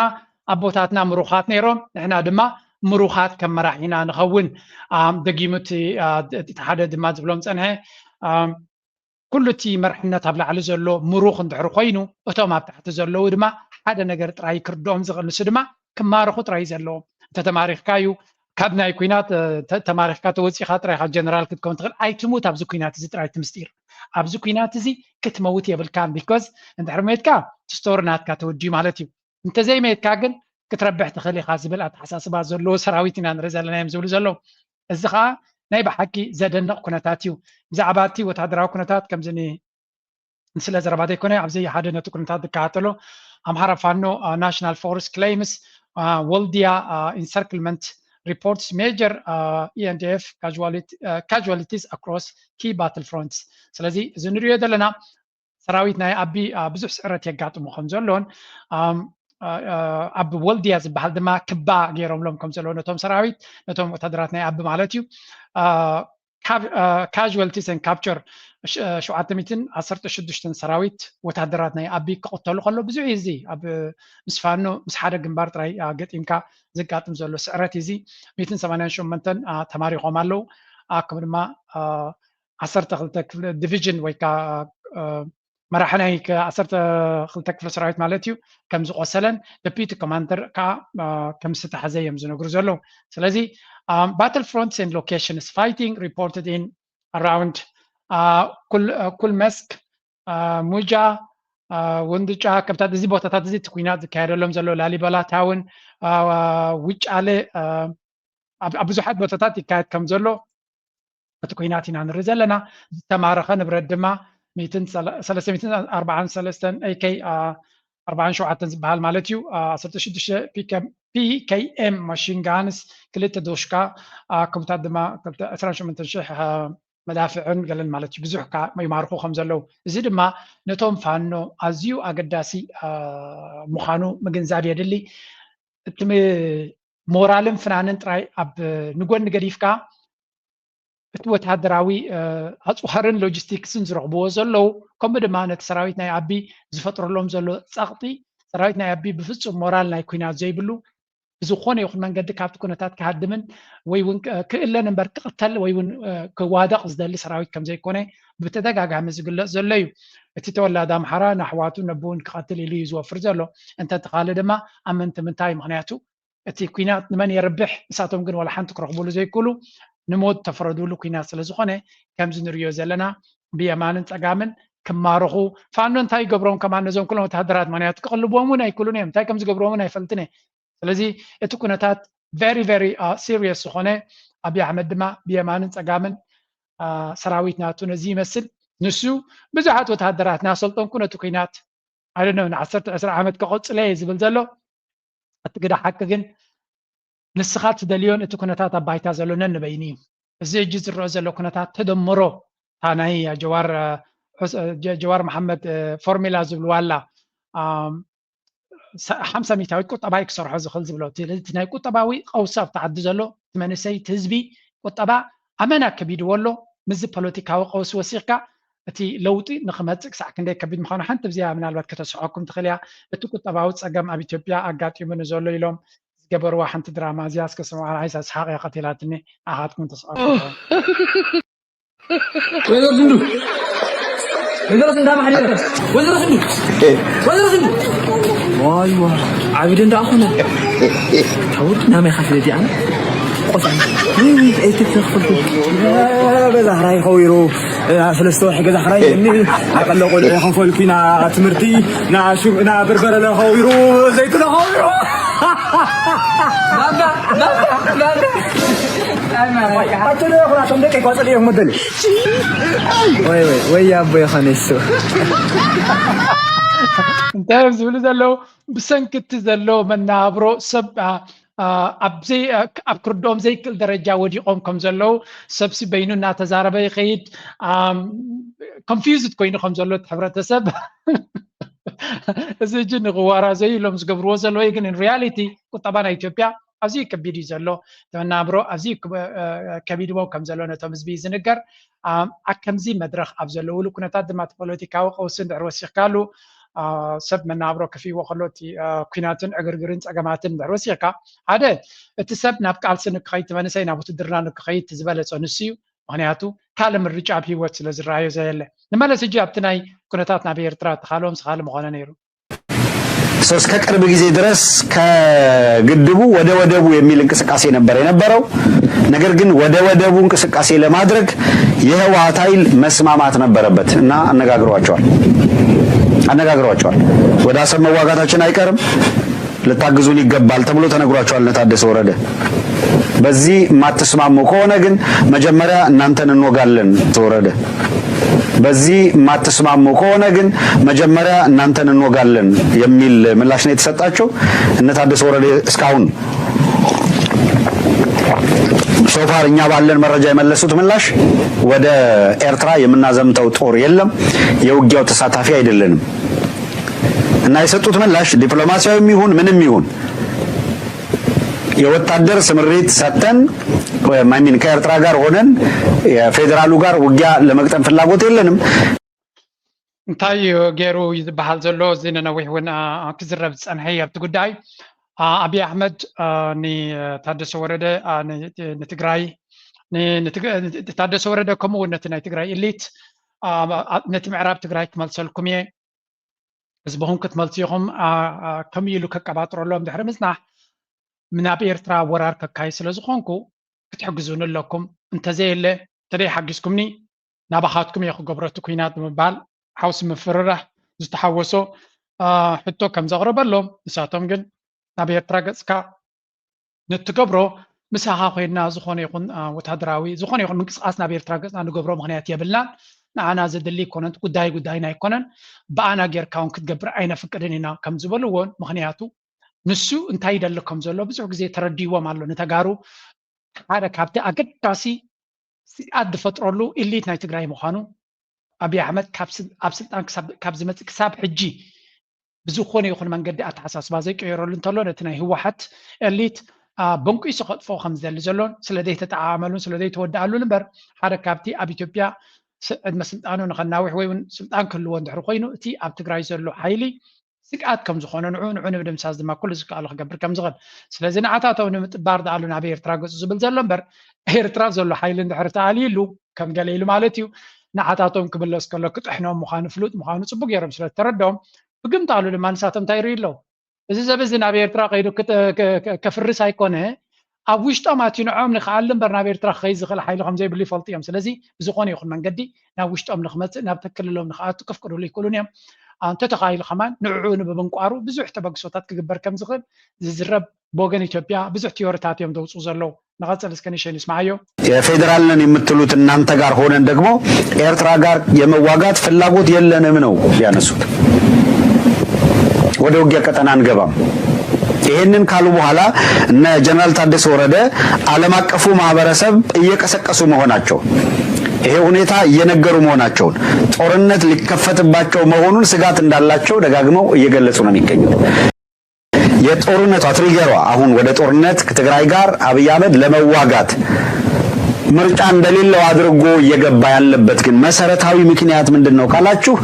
ኣቦታትና ምሩኻት ነይሮም፣ ንሕና ድማ ምሩኻት ከም መራሒና ንኸውን። ደጊሙ እቲ ሓደ ድማ ዝብሎም ፀንሐ፣ ኩሉ እቲ መርሕነት ኣብ ላዕሊ ዘሎ ምሩኽ እንድሕር ኮይኑ እቶም ኣብ ታሕቲ ዘለዉ ድማ ሓደ ነገር ጥራይ ክርድኦም ዝኽእል ንሱ ድማ ክማርኹ ጥራይ ዘለዎም። እንተተማሪኽካ እዩ ካብ ናይ ኩናት ተማሪኽካ ተወፂኻ ጥራይ ካብ ጀነራል ክትከውን ትኽእል። ኣይትሙት ኣብዚ ኩናት እዚ ጥራይ እቲ ምስጢር። ኣብዚ ኩናት እዚ ክትመውት የብልካን because እንድሕር ሜትካ እቲ ስቶሪ ናትካ ተወዲዩ ማለት እዩ። እንተዘይሜትካ ግን ክትረብሕ ትኽእል ኢኻ ዝብል ኣተሓሳስባ ዘለዎ ሰራዊት ኢና ንርኢ ዘለና እዮም ዝብሉ ዘለዉ። እዚ ከዓ ናይ ብሓቂ ዘደንቕ ኩነታት እዩ። ብዛዕባ እቲ ወታደራዊ ኩነታት ከምዚ ስለ ዘረባ ዘይኮነ ኣብዚ ሓደ ነቲ ኩነታት ዝከታተሎ ኣምሓራ ፋኖ ናሽናል ፎርስ claims ወልዲያ encirclement reports major E and F casualties across key battle fronts። ስለዚ እዚ ንሪኦ ዘለና ሰራዊት ናይ ኣቢ ብዙሕ ስዕረት የጋጥሙ ከም ዘሎን ኣብ ወልድያ ዝበሃል ድማ ክባ ገይሮምሎም ከም ዘለዉ ነቶም ሰራዊት ነቶም ወታደራት ናይ ኣቢ ማለት እዩ። Casualties and capture ሸውዓተ ሚእትን ዓሰርተ ሽዱሽተን ሰራዊት ወታደራት ናይ ኣቢ ክቕተሉ ከሎ ብዙሕ እዚ ኣብ ምስ ፋኖ ምስ ሓደ ግንባር ጥራይ ገጢምካ ዘጋጥም ዘሎ ስዕረት እዚ ሚእትን ሰማንያን ሸሞንተን ተማሪኾም ኣለዉ። ኣኩም ድማ ዓሰርተ ክልተ ክፍለ ዲቪዥን ወይ ከዓ መራሒ ናይ ዓሰርተ ክልተ ክፍለ ሰራዊት ማለት እዩ ከም ዝቆሰለን፣ ደፒቲ ኮማንደር ከዓ ከም ዝተሓዘ እዮም ዝነግሩ ዘለዉ። ስለዚ battle fronts and locations fighting reported in around ኩል መስክ፣ ሙጃ፣ ወንድጫ፣ ከምታት እዚ ቦታታት እዚ እቲ ኩናት ዝካየደሎም ዘሎ፣ ላሊበላ ታውን፣ ውጫለ፣ ኣብ ብዙሓት ቦታታት ይካየድ ከም ዘሎ እቲ ኩናት ኢና ንርኢ ዘለና። ዝተማረኸ ንብረት ድማ ሚእትን ሰለ- ሰለስተ ሚእትን ኣርባዓን ሰለስተን AK ኣርባዓን ሸውዓተን ዝበሃል ማለት እዩ፣ ዓሰርተ ሽዱሽተ ፒከም- PKM ማሽን ጋንስ፣ ክልተ ዶሽካ፣ ከምታት ድማ ክልተ- ዕስራን ሸሞንተን ሽሕ መዳፍዕን ገለን ማለት እዩ። ብዙሕ ከ ይማርኹ ከም ዘለዉ፣ እዚ ድማ ነቶም ፋኖ ኣዝዩ ኣገዳሲ ምዃኑ ምግንዛብ የድሊ። እቲ ሞራልን ፍናንን ጥራይ ኣብ ንጎኒ ገዲፍካ፣ እቲ ወተሃደራዊ ኣፅዋርን ሎጂስቲክስን ዝረኽብዎ ዘለዉ፣ ከምኡ ድማ ነቲ ሰራዊት ናይ ኣቢ ዝፈጥረሎም ዘሎ ፀቕጢ፣ ሰራዊት ናይ ኣቢ ብፍፁም ሞራል ናይ ኩናት ዘይብሉ፣ ብዝኾነ ይኹን መንገዲ ካብቲ ኩነታት ክሃድምን ወይ እውን ክእለን እምበር ክቕተል ወይ እውን ክዋደቕ ዝደሊ ሰራዊት ከም ዘይኮነ ብተደጋጋሚ ዝግለፅ ዘሎ እዩ። እቲ ተወላዲ ኣምሓራ ንኣሕዋቱ ነብውን ክቐትል ኢሉ እዩ ዝወፍር ዘሎ። እንተተኻለ ድማ ኣመንቲ ምንታይ? ምክንያቱ እቲ ኩናት ንመን የርብሕ? ንሳቶም ግን ዋላ ሓንቲ ክረኽብሉ ዘይክእሉ ንሞት ተፈረድሉ ኩናት ስለ ዝኾነ ከምዚ ንሪዮ ዘለና ብየማንን ፀጋምን ክማረኹ ፋኖ እንታይ ይገብሮም ከማን ነዞም ኩሎም ወተሃደራት ምክንያቱ ክቕልብዎም እውን ኣይክእሉን እዮም። እንታይ ከም ዝገብርዎም እውን ኣይፈልጥን እየ። ስለዚ እቲ ኩነታት very very serious ዝኾነ ኣብይ ኣሕመድ ድማ ብየማንን ፀጋምን ሰራዊት ናቱ ነዚ ይመስል። ንሱ ብዙሓት ወተሃደራት ናሰልጠንኩ ነቲ ኩናት I don't know ንዓሰርተ ዕስራ ዓመት ከቐፅለ እየ ዝብል ዘሎ። እቲ ግዳ ሓቂ ግን ንስኻ ትደልዮን እቲ ኩነታት ኣብ ባይታ ዘሎ ነንበይኑ እዩ። እዚ ሕጂ ዝረአ ዘሎ ኩነታት ተደምሮ እታ ናይ ጀዋር ጀዋር መሓመድ ፎርሚላ ዝብልዋ ኣላ ሓምሳ ሚእታዊት ቁጠባ እዩ ክሰርሖ ዝኽእል ዝብሎ እቲ ናይ ቁጠባዊ ቀውሲ ኣብቲ ዓዲ ዘሎ እቲ መንእሰይ እቲ ህዝቢ ቁጠባ ኣመና ከቢድዎ ኣሎ። ምስዚ ፖለቲካዊ ቀውሲ ወሲኽካ እቲ ለውጢ ንክመፅእ ክሳዕ ክንደይ ከቢድ ምዃኑ ሓንቲ ብዚኣ ምናልባት ከተስሕቐኩም ትኽእል እያ። እቲ ቁጠባዊ ፀገም ኣብ ኢትዮጵያ ኣጋጢሙ ንዘሎ ኢሎም ዝገበርዋ ሓንቲ ድራማ እዚኣ እስከ ስምዑ። ኣይ ሳስሓቕ እያ ቀቲላትኒ። ንዓኻትኩም ተስሓቑ። ወይዘሮ ስንዱ ወይዘሮ ስንዳ ማሕደረ ወይዘሮ ስንዱ ወይዘሮ ስንዱ ዋይ ዋይ ዓቢ ደንዳ ኣኾነ ታውድ ናመይ ካፍለ ዲኣን ቆሳ ወይ ወይ ኣይትተኽፈልኩ በዛ ሕራይ ኸዊሩ ሰለስተ ወርሒ ገዛ ሕራይ እኒ ኣቀለ ቆልዑ የኸፈልኩ ኢና ትምህርቲ ና በርበረ ለኸዊሩ ዘይቱ ለኸዊሩ ኣቶ ለኹናቶም ደቂ ጓፀል እዮም መበል ወይ ወይ ወይ ኣቦ ይኸነ ይሱ እንታይ እዮም ዝብሉ ዘለዉ ብሰንኪ እቲ ዘሎ መናብሮ ሰብ ኣብ ክርድኦም ዘይክእል ደረጃ ወዲቖም ከም ዘለዉ ሰብሲ በይኑ እናተዛረበ ይኸይድ። ኮንፊውዝድ ኮይኑ ከም ዘሎ እቲ ሕብረተሰብ እዚ ሕጂ ንክዋራዘዩ ኢሎም ዝገብርዎ ዘለዉ ግን ሪያሊቲ ቁጠባ ናይ ኢትዮጵያ ኣዝዩ ከቢድ እዩ ዘሎ። መናብሮ ኣዝዩ ከቢድዎም ከም ዘሎ ነቶም ህዝቢ እዩ ዝንገር። ኣብ ከምዚ መድረኽ ኣብ ዘለውሉ ኩነታት ድማ እቲ ፖለቲካዊ ቀውሲ እንድሕር ወሲኽካሉ ሰብ መናብሮ ከፍይዎ ከሎ እቲ ኩናትን ዕግርግርን ፀገማትን እንድሕር ወሲኽካ ሓደ እቲ ሰብ ናብ ቃልሲ ንክኸይድ እቲ መንእሰይ ናብ ውትድርና ንክኸይድ እቲ ዝበለፀ ንሱ እዩ። ምክንያቱ ካልእ ምርጫ ኣብ ሂወት ስለ ዝረኣዮ ዘየለ። ንመለስ ሕጂ ኣብቲ ናይ ኩነታት ናብ ኤርትራ እቲ ካልኦም ስኻሊ ምኾነ ነይሩ። እስከ ቅርብ ጊዜ ድረስ ከግድቡ ወደ ወደቡ የሚል እንቅስቃሴ ነበር የነበረው። ነገር ግን ወደ ወደቡ እንቅስቃሴ ለማድረግ የህወሓት ኃይል መስማማት ነበረበት እና አነጋግሯቸዋል አነጋግሯቸዋል። ወደ አሰብ መዋጋታችን አይቀርም ልታግዙን ይገባል ተብሎ ተነግሯቸዋል እነ ታደሰ ወረደ። በዚህ የማትስማሙ ከሆነ ግን መጀመሪያ እናንተን እንወጋለን ተወረደ። በዚህ የማትስማሙ ከሆነ ግን መጀመሪያ እናንተን እንወጋለን የሚል ምላሽ ነው የተሰጣቸው። እነ ታደሰ ወረደ እስካሁን so far እኛ ባለን መረጃ የመለሱት ምላሽ ወደ ኤርትራ የምናዘምተው ጦር የለም፣ የውጊያው ተሳታፊ አይደለንም እና የሰጡት ምላሽ ዲፕሎማሲያዊም ይሁን ምንም ይሁን የወታደር ስምሪት ሰጥተን I mean ከኤርትራ ጋር ሆነን የፌዴራሉ ጋር ውጊያ ለመግጠም ፍላጎት የለንም። እንታይ እዩ ገይሩ እዩ ዝበሃል ዘሎ? እዚ ንነዊሕ እውን ክዝረብ ዝፀንሐ ኣብቲ ጉዳይ። ኣብይ ኣሕመድ ንታደሰ ወረደ ንትግራይ ን- ንትግ- ንታደሰ ወረደ ከምኡ እውን ነቲ ናይ ትግራይ ኢሊት፣ አ፣ አ፣ ነቲ ምዕራብ ትግራይ ክመልሰልኩም እየ፣ ህዝብኹም ክትመልሱ ኢኹም፣ አ፣ አ፣ ከምኡ ኢሉ ከቀባጥረሎም ድሕሪ ምጽናሕ፣ ናብ ኤርትራ ወራር ከካይ ስለ ዝኾንኩ ክትሕግዙኒ ኣለኩም፣ እንተዘየለ፣ እንተደይ ሓጊዝኩምኒ፣ ናባኻትኩም እየ ክገብሮ እቲ ኩናት ብምባል ሓውሲ ምፍርራሕ ዝተሓወሶ፣ አ፣ ሕቶ ከም ዘቕረበሎም፣ ንሳቶም ግን ናብ ኤርትራ ገጽካ ንትገብሮ፣ ምሳኻ ኮይንና ዝኾነ ይኹን፣ አ፣ ወታደራዊ ዝኾነ ይኹን ምንቅስቃስ ናብ ኤርትራ ገጽና ንገብሮ ምኽንያት የብልናን። ንዓና ዘድሊ ኣይኮነን፣ ጉዳይ ጉዳይና ኣይኮነን። ብኣና ጌርካ እውን ክትገብር ኣይነፍቅድን ኢና ከም ዝበልዎን፣ ምኽንያቱ ንሱ እንታይ ይደሊ ከም ዘሎ ብዙሕ ግዜ ተረዲዎም ኣሎ። ንተጋሩ ሓደ ካብቲ ኣገዳሲ ስግኣት ዝፈጥረሉ ኢሊት ናይ ትግራይ ምዃኑ፣ ኣብይ ኣሕመድ ካብ ስል-፣ ኣብ ስልጣን ክሳብ፣ ካብ ዝመጽእ ክሳብ ሕጂ ብዝኾነ ይኹን መንገዲ ኣተሓሳስባ ዘይቀየረሉ እንተሎ፣ ነቲ ናይ ህወሓት ኤሊት፣ አ፣ በንቂሱ ከጥፍኦ ከም ዝደሊ ዘሎን፣ ስለ ዘይተጠዓዓመሉን ስለ ዘይተወድኣሉን እምበር፣ ሓደ ካብቲ ኣብ ኢትዮጵያ ስ-፣ ዕድመ ስልጣኑ ንኸናውሕ ወይ እውን ስልጣን ክህልዎ እንድሕር ኮይኑ፣ እቲ ኣብ ትግራይ ዘሎ ሓይሊ ስግኣት ከም ዝኾነ፣ ንዑ፣ ንዑ ንምድምሳስ ድማ ኩሉ ዝከኣሎ ክገብር ከም ዝኽእል። ስለዚ ንዓታቶም ንምጥባር ደኣሉ ናብ ኤርትራ ገጹ ዝብል ዘሎ እምበር፣ ኤርትራ ዘሎ ሓይሊ እንድሕር ተኣልዩሉ፣ ከም ገለ ኢሉ ማለት እዩ፣ ንዓታቶም ክምለስ ከሎ ክጥሕኖም ምዃኑ ፍሉጥ ምዃኑ ጽቡቅ ገይሮም ስለ ዝተረድኦም፣ ብግምታሉ ድማ ንሳቶም እንታይ ይርእዩ ኣለዉ? እዚ ሰብ እዚ ናብ ኤርትራ ከይዱ ክጥ-፣ ከ-፣ ከ-፣ ከፍርስ ኣይኮነ፣ ኣብ ውሽጦም ኣትዩ ንዕኦም ንክኣሊ እምበር ናብ ኤርትራ ክኸይድ ዝኽእል ሓይሊ ከም ዘይብሉ ይፈልጡ እዮም። ስለዚ ብዝኾነ ይኹን መንገዲ ናብ ውሽጦም ንክመጽእ፣ ናብቲ ክልሎም ንክኣቱ ከፍቅዱሉ ኣይክእሉን እዮም። አ፣ እንተተኻኢሉ ከማን ንዕኡ ንምብንቋሩ ብዙሕ ተበግሶታት ክግበር ከም ዝኽእል ዝዝረብ፣ ብወገን ኢትዮጵያ ብዙሕ ቲዮሪታት እዮም ዘውፅኡ ዘለዉ። ንቐጽል እስከ ንሸይ ንስማዓዮ። የፌዴራል ነን የምትሉት እናንተ ጋር ሆነን ደግሞ ኤርትራ ጋር የመዋጋት ፍላጎት የለንም ነው ያነሱት። ወደ ውጊያ ቀጠና አንገባም። ይሄንን ካሉ በኋላ እነ ጀነራል ታደሰ ወረደ ዓለም አቀፉ ማህበረሰብ እየቀሰቀሱ መሆናቸው፣ ይሄ ሁኔታ እየነገሩ መሆናቸውን፣ ጦርነት ሊከፈትባቸው መሆኑን ስጋት እንዳላቸው ደጋግመው እየገለጹ ነው የሚገኙት። የጦርነቷ ትሪገሯ አሁን ወደ ጦርነት ከትግራይ ጋር አብይ አህመድ ለመዋጋት ምርጫ እንደሌለው አድርጎ እየገባ ያለበት ግን መሰረታዊ ምክንያት ምንድን ነው ካላችሁ፣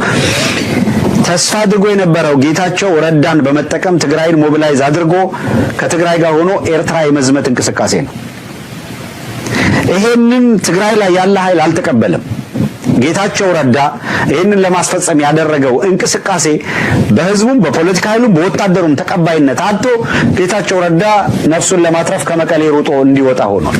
ተስፋ አድርጎ የነበረው ጌታቸው ረዳን በመጠቀም ትግራይን ሞቢላይዝ አድርጎ ከትግራይ ጋር ሆኖ ኤርትራ የመዝመት እንቅስቃሴ ነው። ይሄንን ትግራይ ላይ ያለ ኃይል አልተቀበለም። ጌታቸው ረዳ ይህንን ለማስፈጸም ያደረገው እንቅስቃሴ በህዝቡም በፖለቲካ ኃይሉም በወታደሩም ተቀባይነት አጥቶ ጌታቸው ረዳ ነፍሱን ለማትረፍ ከመቀሌ ሩጦ እንዲወጣ ሆኗል።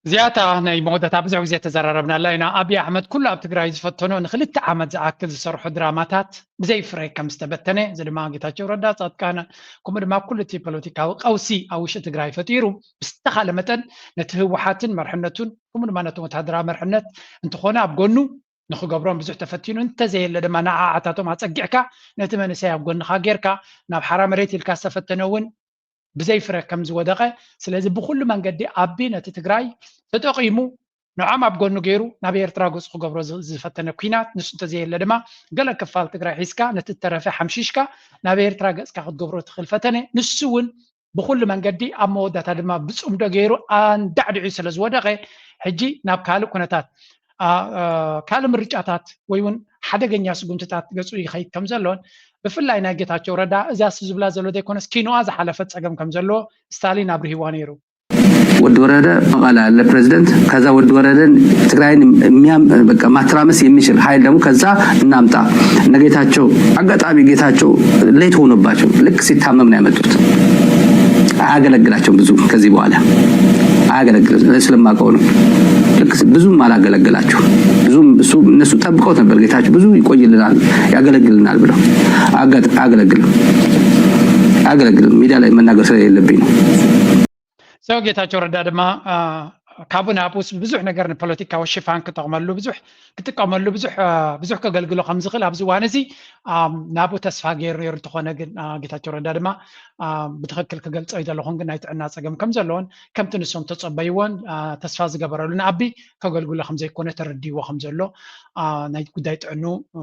እዚኣታ ናይ መወዳእታ ብዙሕ ግዜ ተዘራረብናላ ኢና። ኣብይ ኣሕመድ ኩሉ ኣብ ትግራይ ዝፈተኖ ንክልተ ዓመት ዝኣክል ዝሰርሖ ድራማታት ብዘይ ፍረ ከም ዝተበተነ፣ እዚ ድማ ጌታቸው ረዳ፣ ጻድቃን፣ ከምኡ ድማ ኩሉ እቲ ፖለቲካዊ ቀውሲ ኣብ ውሽጢ ትግራይ ፈጢሩ ብዝተኻለ መጠን ነቲ ህወሓትን መርሕነቱን ከምኡ ድማ ነቶም ወታደራዊ መርሕነት እንተኾነ ኣብ ጎኑ ንክገብሮም ብዙሕ ተፈቲኑ፣ እንተዘየለ ድማ ንዓዓታቶም ኣጸጊዕካ ነቲ መንእሰይ ኣብ ጎንኻ ጌርካ ናብ ሓራ መሬት ኢልካ ዝተፈተነ እውን ብዘይ ፍረ ከም ዝወደቐ፣ ስለዚ ብኹሉ መንገዲ ኣቢ ነቲ ትግራይ ተጠቒሙ ንዖም ኣብ ጎኑ ገይሩ ናብ ኤርትራ ገጹ ክገብሮ ዝ-፣ ዝፈተነ ኲናት፣ ንሱ እንተዘየለ ድማ ገለ ክፋል ትግራይ ሒዝካ ነቲ እተረፈ ሓምሺሽካ ናብ ኤርትራ ገጽካ ክትገብሮ ትኽእል ፈተነ፣ ንሱ እውን ብኹሉ መንገዲ ኣብ መወዳእታ ድማ ብጽምዶ ገይሩ ኣንዳዕዲዑ ስለ ዝወደቐ፣ ሕጂ ናብ ካልእ ኩነታት፣ አ-፣ አ-፣ ካልእ ምርጫታት ወይ እውን ሓደገኛ ስጉምትታት ገጹ ይኸይድ ከም ዘሎን፣ ብፍላይ ናይ ጌታቸው ረዳ እዛስ ዝብላ ዘሎ ዘይኮነስ ኪኖኣ ዝሓለፈት ጸገም ከም ዘሎ ስታሊን ኣብሪህዋ ነይሩ። ወዲ ወረደ መቐለ ያለ ፕሬዝደንት፣ ከዛ ወዲ ወረደን ትግራይን የሚያም-፣ በቃ ማተራመስ የሚችል ኃይል ደግሞ ከዛ እናምጣ። እነ ጌታቸው አጋጣሚ ጌታቸው ሌት ሆኖባቸው ልክ ሲታመም ነው ያመጡት። አያገለግላቸውም ብዙ ከዚህ በኋላ አያገለግልም። እኔ ስለማውቀው ነው። ልክ ብዙም አላገለገላቸው ብዙም እሱ እነሱ ጠብቀውት ነበር ጌታቸው ብዙ ይቆይልናል ያገለግልናል ብለው። አጋጥ-፣ አያገለግልም አያገለግልም። ሚዲያ ላይ መናገር ስለሌለብኝ ነው። ሰው ጌታቸው ረዳ ድማ፣ አ፣ ካብኡ ናብኡስ ብዙሕ ነገር ንፖለቲካዊ ሽፋን ክጠቕመሉ፣ ብዙሕ ክጥቀመሉ፣ ብዙሕ፣ አ፣ ብዙሕ ከገልግሎ ከም ዝኽእል ኣብዚ እዋን እዚ፣ አ፣ ናብኡ ተስፋ ገይሩ ነይሩ። እንተኾነ ግን፣ አ፣ ጌታቸው ረዳ ድማ፣ አ፣ ብትኽክል ክገልጾ ኣይደለኹን፣ ግን ናይ ጥዕና ጸገም ከም ዘለዎን ከምቲ ንሶም ተጸበይዎን፣ አ፣ ተስፋ ዝገበረሉን ኣቢ ከገልግሎ ከም ዘይኮነ ተረዲዎ ከም ዘሎ፣ አ፣ ናይ ጉዳይ ጥዕኑ፣ እ፣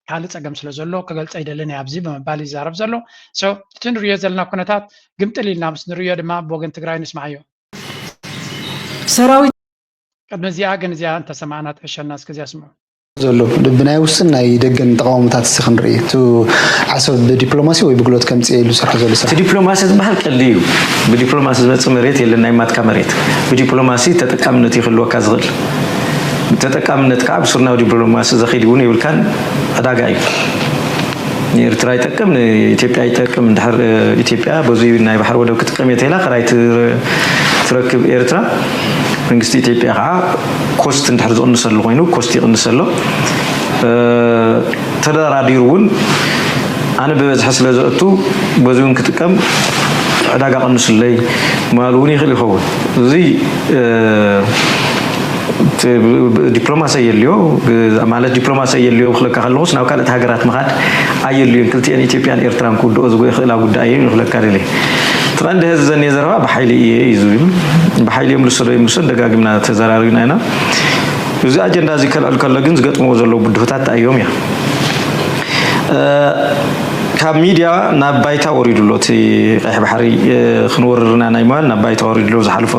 ካልእ ጸገም ስለ ዘሎ ክገልጾ ኣይደልን እየ ኣብዚ ብምባል ይዛረብ ዘሎ። So፣ እቲ ንርእዮ ዘለና ኩነታት ግምጥል ኢልና ምስ ንርእዮ ድማ ብወገን ትግራይ ንስማዓዮ። ሰራዊት ቅድሚ እዚኣ ግን እዚኣ እንተሰማዕና ትሕሸና፣ እስከ እዚኣ ስምዑ። ዘሎ ብናይ ውስን ናይ ደገን ተቃውሞታት ሲ ክንርኢ እቲ ዓሰብ ብዲፕሎማሲ ወይ ብግሎት ከምፅእ ኢሉ ዝሰርሖ ዘሎ ስራሕ? እቲ ዲፕሎማሲ ዝበሃል ቀልዲ እዩ። ብዲፕሎማሲ ዝመፅእ መሬት የለን፣ ናይ ማትካ መሬት። ብዲፕሎማሲ ተጠቃምነት ይክልወካ ዝኽእል፣ ተጠቃምነት ከዓ ብሱርናዊ ዲፕሎማሲ ዘኺድ እውን ይብልካን፣ ዕዳጋ እዩ። ንኤርትራ ይጠቅም፣ ንኢትዮጵያ ይጠቅም። እንድሕር ኢትዮጵያ በዚ ናይ ባሕሪ ወደብ ክትጥቀም እየ ተይላ ክራይ ትረክብ ኤርትራ፣ መንግስቲ ኢትዮጵያ ከዓ ኮስት እንድሕር ዝቕንሰሉ ኮይኑ ኮስት ይቕንሰሎ። ተደራዲሩ እውን ኣነ ብበዝሒ ስለ ዘእቱ በዚ እውን ክጥቀም ዕዳጋ ቀንሱለይ ምባሉ እውን ይኽእል ይኸውን። እዚ ዲፕሎማሲ ኣየልዮ ማለት ዲፕሎማሲ ኣየልዮ ክለካ ከለኹስ ናብ ካልኦት ሃገራት ምኻድ ኣየልዮን። ክልቲኤን ኢትዮጵያን ኤርትራን ክውድኦ ዝኽእላ ጉዳይ እየን ክለካ ደልየ። እቲ ቀንዲ ህዚ ዘኒየ ዘረባ ብሓይሊ እየ እዩ ዝብል። ብሓይሊ እዮም ልሰዶ ይምልሶ ደጋግምና ተዘራሪብና ኢና። እዚ ኣጀንዳ እዚ ከልዕል ከሎ ግን ዝገጥምዎ ዘለዉ ብድሆታት እንታይ እዮም እያ ካብ ሚድያ ናብ ባይታ ወሪዱ ኣሎ። እቲ ቀይሕ ባሕሪ ክንወርርና ናይ ምባል ናብ ባይታ ወሪዱ ኣሎ። ዝሓለፈ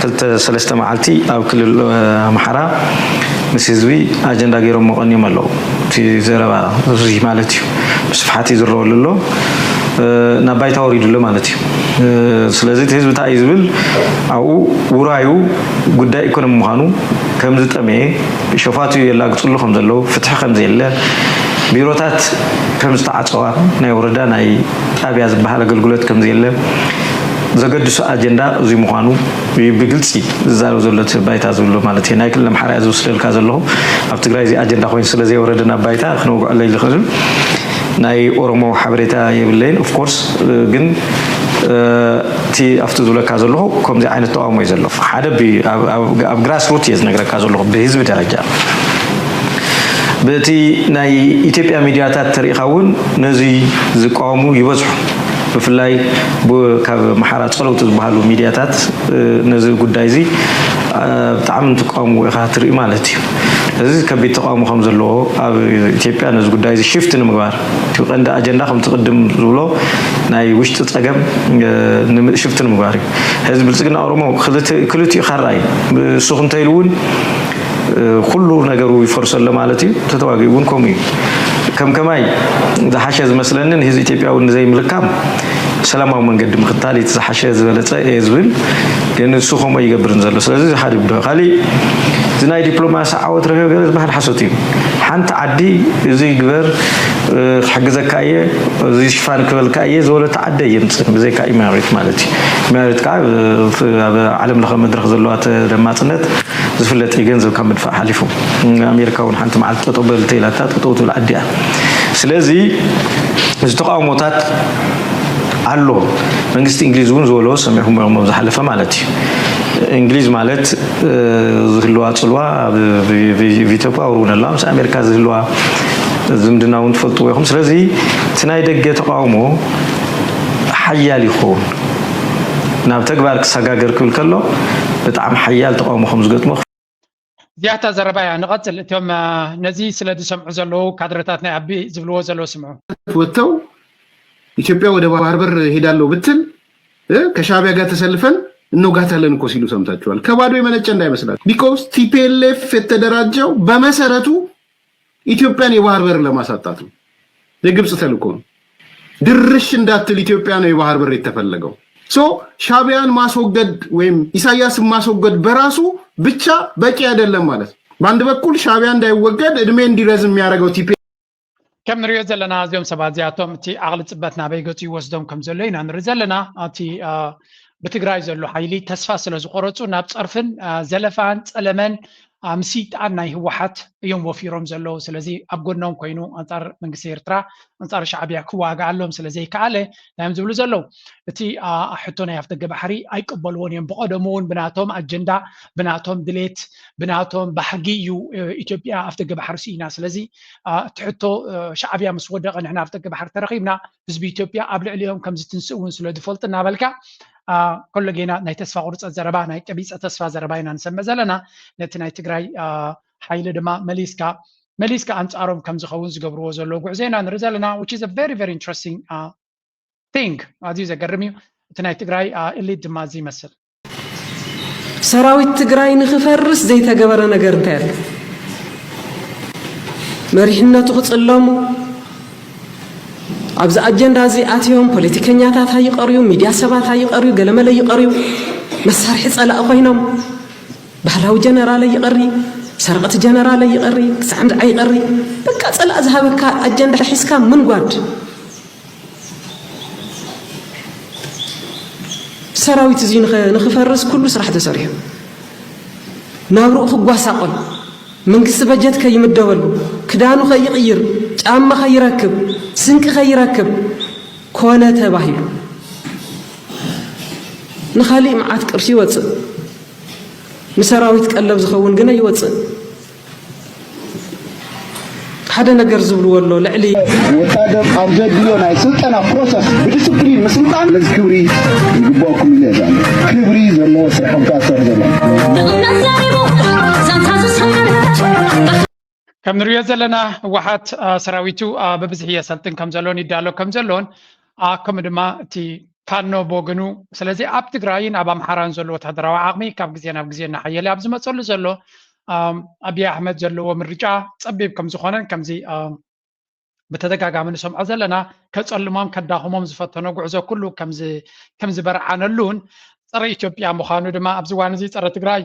ክልተ ሰለስተ መዓልቲ ኣብ ክልል ኣምሓራ ምስ ህዝቢ ኣጀንዳ ገይሮም መቐኒዮም ኣለዉ። እቲ ዘረባ እዚ ማለት እዩ ብስፍሓት እዩ ዝረወሉ ኣሎ። ናብ ባይታ ወሪዱ ኣሎ ማለት እዩ። ስለዚ እቲ ህዝቢ እንታይ እዩ ዝብል ኣብኡ ውራዩ ጉዳይ ኢኮኖሚ ምዃኑ ከም ዝጠመየ ሸፋቱ የላግፅሉ ከም ዘለዉ ፍትሒ ከም ዘየለ ቢሮታት ከም ዝተዓፀዋ ናይ ወረዳ ናይ ጣብያ ዝበሃል ኣገልግሎት ከም ዘየለ ዘገድሶ ኣጀንዳ እዚ ምዃኑ ብግልፂ ዝዛረብ ዘሎ እቲ ባይታ ዝብሎ ማለት እዩ። ናይ ክልል ኣምሓራ እየ ዝወስደልካ ዘለኹ። ኣብ ትግራይ እዚ ኣጀንዳ ኮይኑ ስለ ዘይወረደ ናብ ባይታ ክነውግዐለይ ዝኽእል ናይ ኦሮሞ ሓበሬታ የብለይን። ኦፍኮርስ ግን እቲ ኣብቲ ዝብለካ ዘለኹ ከምዚ ዓይነት ተቃውሞ እዩ ዘሎ። ሓደ ኣብ ግራስ ሩት እየ ዝነግረካ ዘለኹ ብህዝቢ ደረጃ። በቲ ናይ ኢትዮጵያ ሚድያታት ተሪኢኻ እውን ነዚ ዝቃወሙ ይበዝሑ። ብፍላይ ካብ ኣምሓራ ፀለውቲ ዝበሃሉ ሚድያታት ነዚ ጉዳይ እዚ ብጣዕሚ እንትቃወምዎ ኢኻ ትርኢ ማለት እዩ። እዚ ከቢድ ተቃውሞ ከም ዘለዎ ኣብ ኢትዮጵያ ነዚ ጉዳይ እዚ ሽፍት ንምግባር እቲ ቀንዲ ኣጀንዳ ከምቲ ቅድም ዝብሎ ናይ ውሽጢ ፀገም ሽፍት ንምግባር እዩ። ህዝቢ ብልፅግና ኦሮሞ ክልቲኡ ካራ እዩ። እሱ ክንተይሉ እውን ኩሉ ነገሩ ይፈርሰሎ ማለት እዩ። ተተዋጊኡ እውን ከምኡ እዩ። ከም ከማይ ዝሓሸ ዝመስለኒ ንህዝቢ ኢትዮጵያ እውን ንዘይምልካም ሰላማዊ መንገዲ ምኽታል እቲ ዝሓሸ ዝበለፀ እየ ዝብል። ግን እሱ ከምኡ ይገብርን ዘሎ። ስለዚ እዚ ሓደ ብዶ ካሊእ እዚ ናይ ዲፕሎማሲ ዓወት ረኺበ ገለ ዝበሃል ሓሶት እዩ። ሓንቲ ዓዲ እዚ ግበር ክሕግዘካ እየ እዚ ሽፋን ክበልካ እየ ዝበለቶ ዓዲ እየምፅእ ብዘይካ ኢማሬት ማለት እዩ። ኢማሬት ከዓ ኣብ ዓለም ለኸ መድረክ ዘለዋ ተደማፅነት ዝፍለጥ እዩ። ገንዘብ ካብ ምድፋእ ሓሊፉ ኣሜሪካ እውን ሓንቲ መዓልቲ ጠጠው በል ተይላታ ጠጠው ትብል ዓዲ እያ። ስለዚ እዚ ተቃውሞታት ኣሎ። መንግስቲ እንግሊዝ እውን ዝበሎ ሰሚዕኹም ኢኹም ኣብ ዝሓለፈ ማለት እዩ። እንግሊዝ ማለት ዝህልዋ ፅልዋ ኣብ ቪቶፖ ኣውርውነላ ምስ ኣሜሪካ ዝህልዋ ዝምድና እውን ትፈልጥዎ ኢኹም። ስለዚ እቲ ናይ ደገ ተቃውሞ ሓያል ይኸውን ናብ ተግባር ክሰጋገር ክብል ከሎ ብጣዕሚ ሓያል ተቃውሞ ከም ዝገጥሞ እዚኣታ ዘረባ እያ። ንቐፅል። እቶም ነዚ ስለ ዝሰምዑ ዘለዉ ካድረታት ናይ ኣቢ ዝብልዎ ዘለዉ ስምዑ። ወጥተው ኢትዮጵያ ወደ ባህር በር ሄዳለሁ ብትል ከሻቢያ ጋር ተሰልፈን እንወጋታለን እኮ ሲሉ ሰምታችኋል። ከባዶ የመነጨ እንዳይመስላችሁ። Because T P L F የተደራጀው በመሰረቱ ኢትዮጵያን የባህር በር ለማሳጣት ነው። የግብፅ ተልእኮ ነው። ድርሽ እንዳትል ኢትዮጵያ ነው የባህር በር የተፈለገው። So ሻቢያን ማስወገድ ወይም ኢሳያስን ማስወገድ በራሱ ብቻ በቂ አይደለም ማለት ነው። በአንድ በኩል ሻቢያ እንዳይወገድ እድሜ እንዲረዝም የሚያደርገው T P ከም ንሪኦ ዘለና እዚኦም ሰባት እዚኣቶም እቲ ዓቕሊ ፅበት ናበይ ገፁ ይወስዶም ከም ዘሎ ኢና ንርኢ ዘለና። እቲ ብትግራይ ዘሎ ሓይሊ ተስፋ ስለ ዝቆረፁ ናብ ፀርፍን ዘለፋን ፀለመን ምስይጣን ናይ ህወሓት እዮም ወፊሮም ዘለዉ። ስለዚ ኣብ ጎኖም ኮይኑ ኣንፃር መንግስቲ ኤርትራ ኣንፃር ሻዕቢያ ክዋግኣሎም ስለ ዘይከኣለ እንታይ እዮም ዝብሉ ዘለዉ? እቲ ሕቶ ናይ ኣፍደገ ባሕሪ ኣይቅበልዎን እዮም። ብቐደሙ እውን ብናቶም ኣጀንዳ፣ ብናቶም ድሌት፣ ብናቶም ባህጊ እዩ ኢትዮጵያ ኣፍደገ ባሕሪ ስኢና። ስለዚ እቲ ሕቶ ሻዕቢያ ምስ ወደቐ ንሕና ኣፍደገ ባሕሪ ተረኺብና ህዝቢ ኢትዮጵያ ኣብ ልዕሊኦም ከም ዝትንስእ እውን ስለ ዝፈልጡ እናበልካ ከሎ ጌና ናይ ተስፋ ቁርፀት ዘረባ ናይ ቀቢፀ ተስፋ ዘረባ ኢና ንሰምዕ ዘለና። ነቲ ናይ ትግራይ ሓይሊ ድማ መሊስካ መሊስካ ኣንፃሮም ከም ዝኸውን ዝገብርዎ ዘለዉ ጉዕዞ ኢና ንርኢ ዘለና which is a very very interesting thing። ኣዝዩ ዘገርም እዩ። እቲ ናይ ትግራይ elite ድማ እዚ ይመስል። ሰራዊት ትግራይ ንክፈርስ ዘይተገበረ ነገር እንታይ ኣሎ? መሪሕነቱ ክጽለሙ፣ ኣብዚ ኣጀንዳ እዚ ኣትዮም ፖለቲከኛታት ኣይቐርዩ፣ ሚድያ ሰባት ኣይቐርዩ፣ ገለመለ ይቐርዩ፣ መሳርሒ ጸላኢ ኮይኖም፣ ባህላዊ ጀነራል ኣይቐሪ፣ ሰረቕቲ ጀነራል ኣይቐሪ፣ ክሳዕ ምድዓ ይቐሪ። በቃ ጸላኢ ዝሃበካ ኣጀንዳ ሒዝካ ምንጓድ። ሰራዊት እዚ ንኸ-፣ ንኽፈርስ ኩሉ ስራሕ ተሰሪሑ፣ ናብርኡ ክጓሳቆል፣ መንግስቲ በጀት ከይምደበሉ፣ ክዳኑ ከይቕይር፣ ጫማ ከይረክብ፣ ስንቂ ከይረክብ ኮነ ተባሂሉ። ንኻሊእ መዓት ቅርሺ ይወፅእ። ንሰራዊት ቀለብ ዝኸውን ግና ይወፅእ። ሓደ ነገር ዝብልዎ ኣሎ፣ ልዕሊ ወታደር ኣብ ዘድልዮ ናይ ስልጠና ፕሮሰስ ብዲስፕሊን ምስልጣን ለዚ ክብሪ ይግባኩም ኢለ እዛለ ክብሪ ዘለዎ ስራሕ እንኳ ዝሰርሕ ዘሎ። ከም ንሪኦ ዘለና ህወሓት ሰራዊቱ በብዝሒ የሰልጥን ከም ዘሎን ይዳሎ ከም ዘሎን ከምኡ ድማ እቲ ፋኖ ብወገኑ ስለዚ ኣብ ትግራይን ኣብ ኣምሓራን ዘሎ ወታደራዊ ዓቕሚ ካብ ግዜ ናብ ግዜ እናሓየለ ኣብ ዝመፀሉ ዘሎ ኣብይ ኣሕመድ ዘለዎ ምርጫ ፀቢብ ከም ዝኾነን ከምዚ ብተደጋጋሚ ንሰምዖ ዘለና ከፀልሞም ከዳኽሞም ዝፈተኖ ጉዕዞ ኩሉ ከም ዝበርዓነሉን ፀረ ኢትዮጵያ ምዃኑ ድማ ኣብዚ እዋን እዚ ፀረ ትግራይ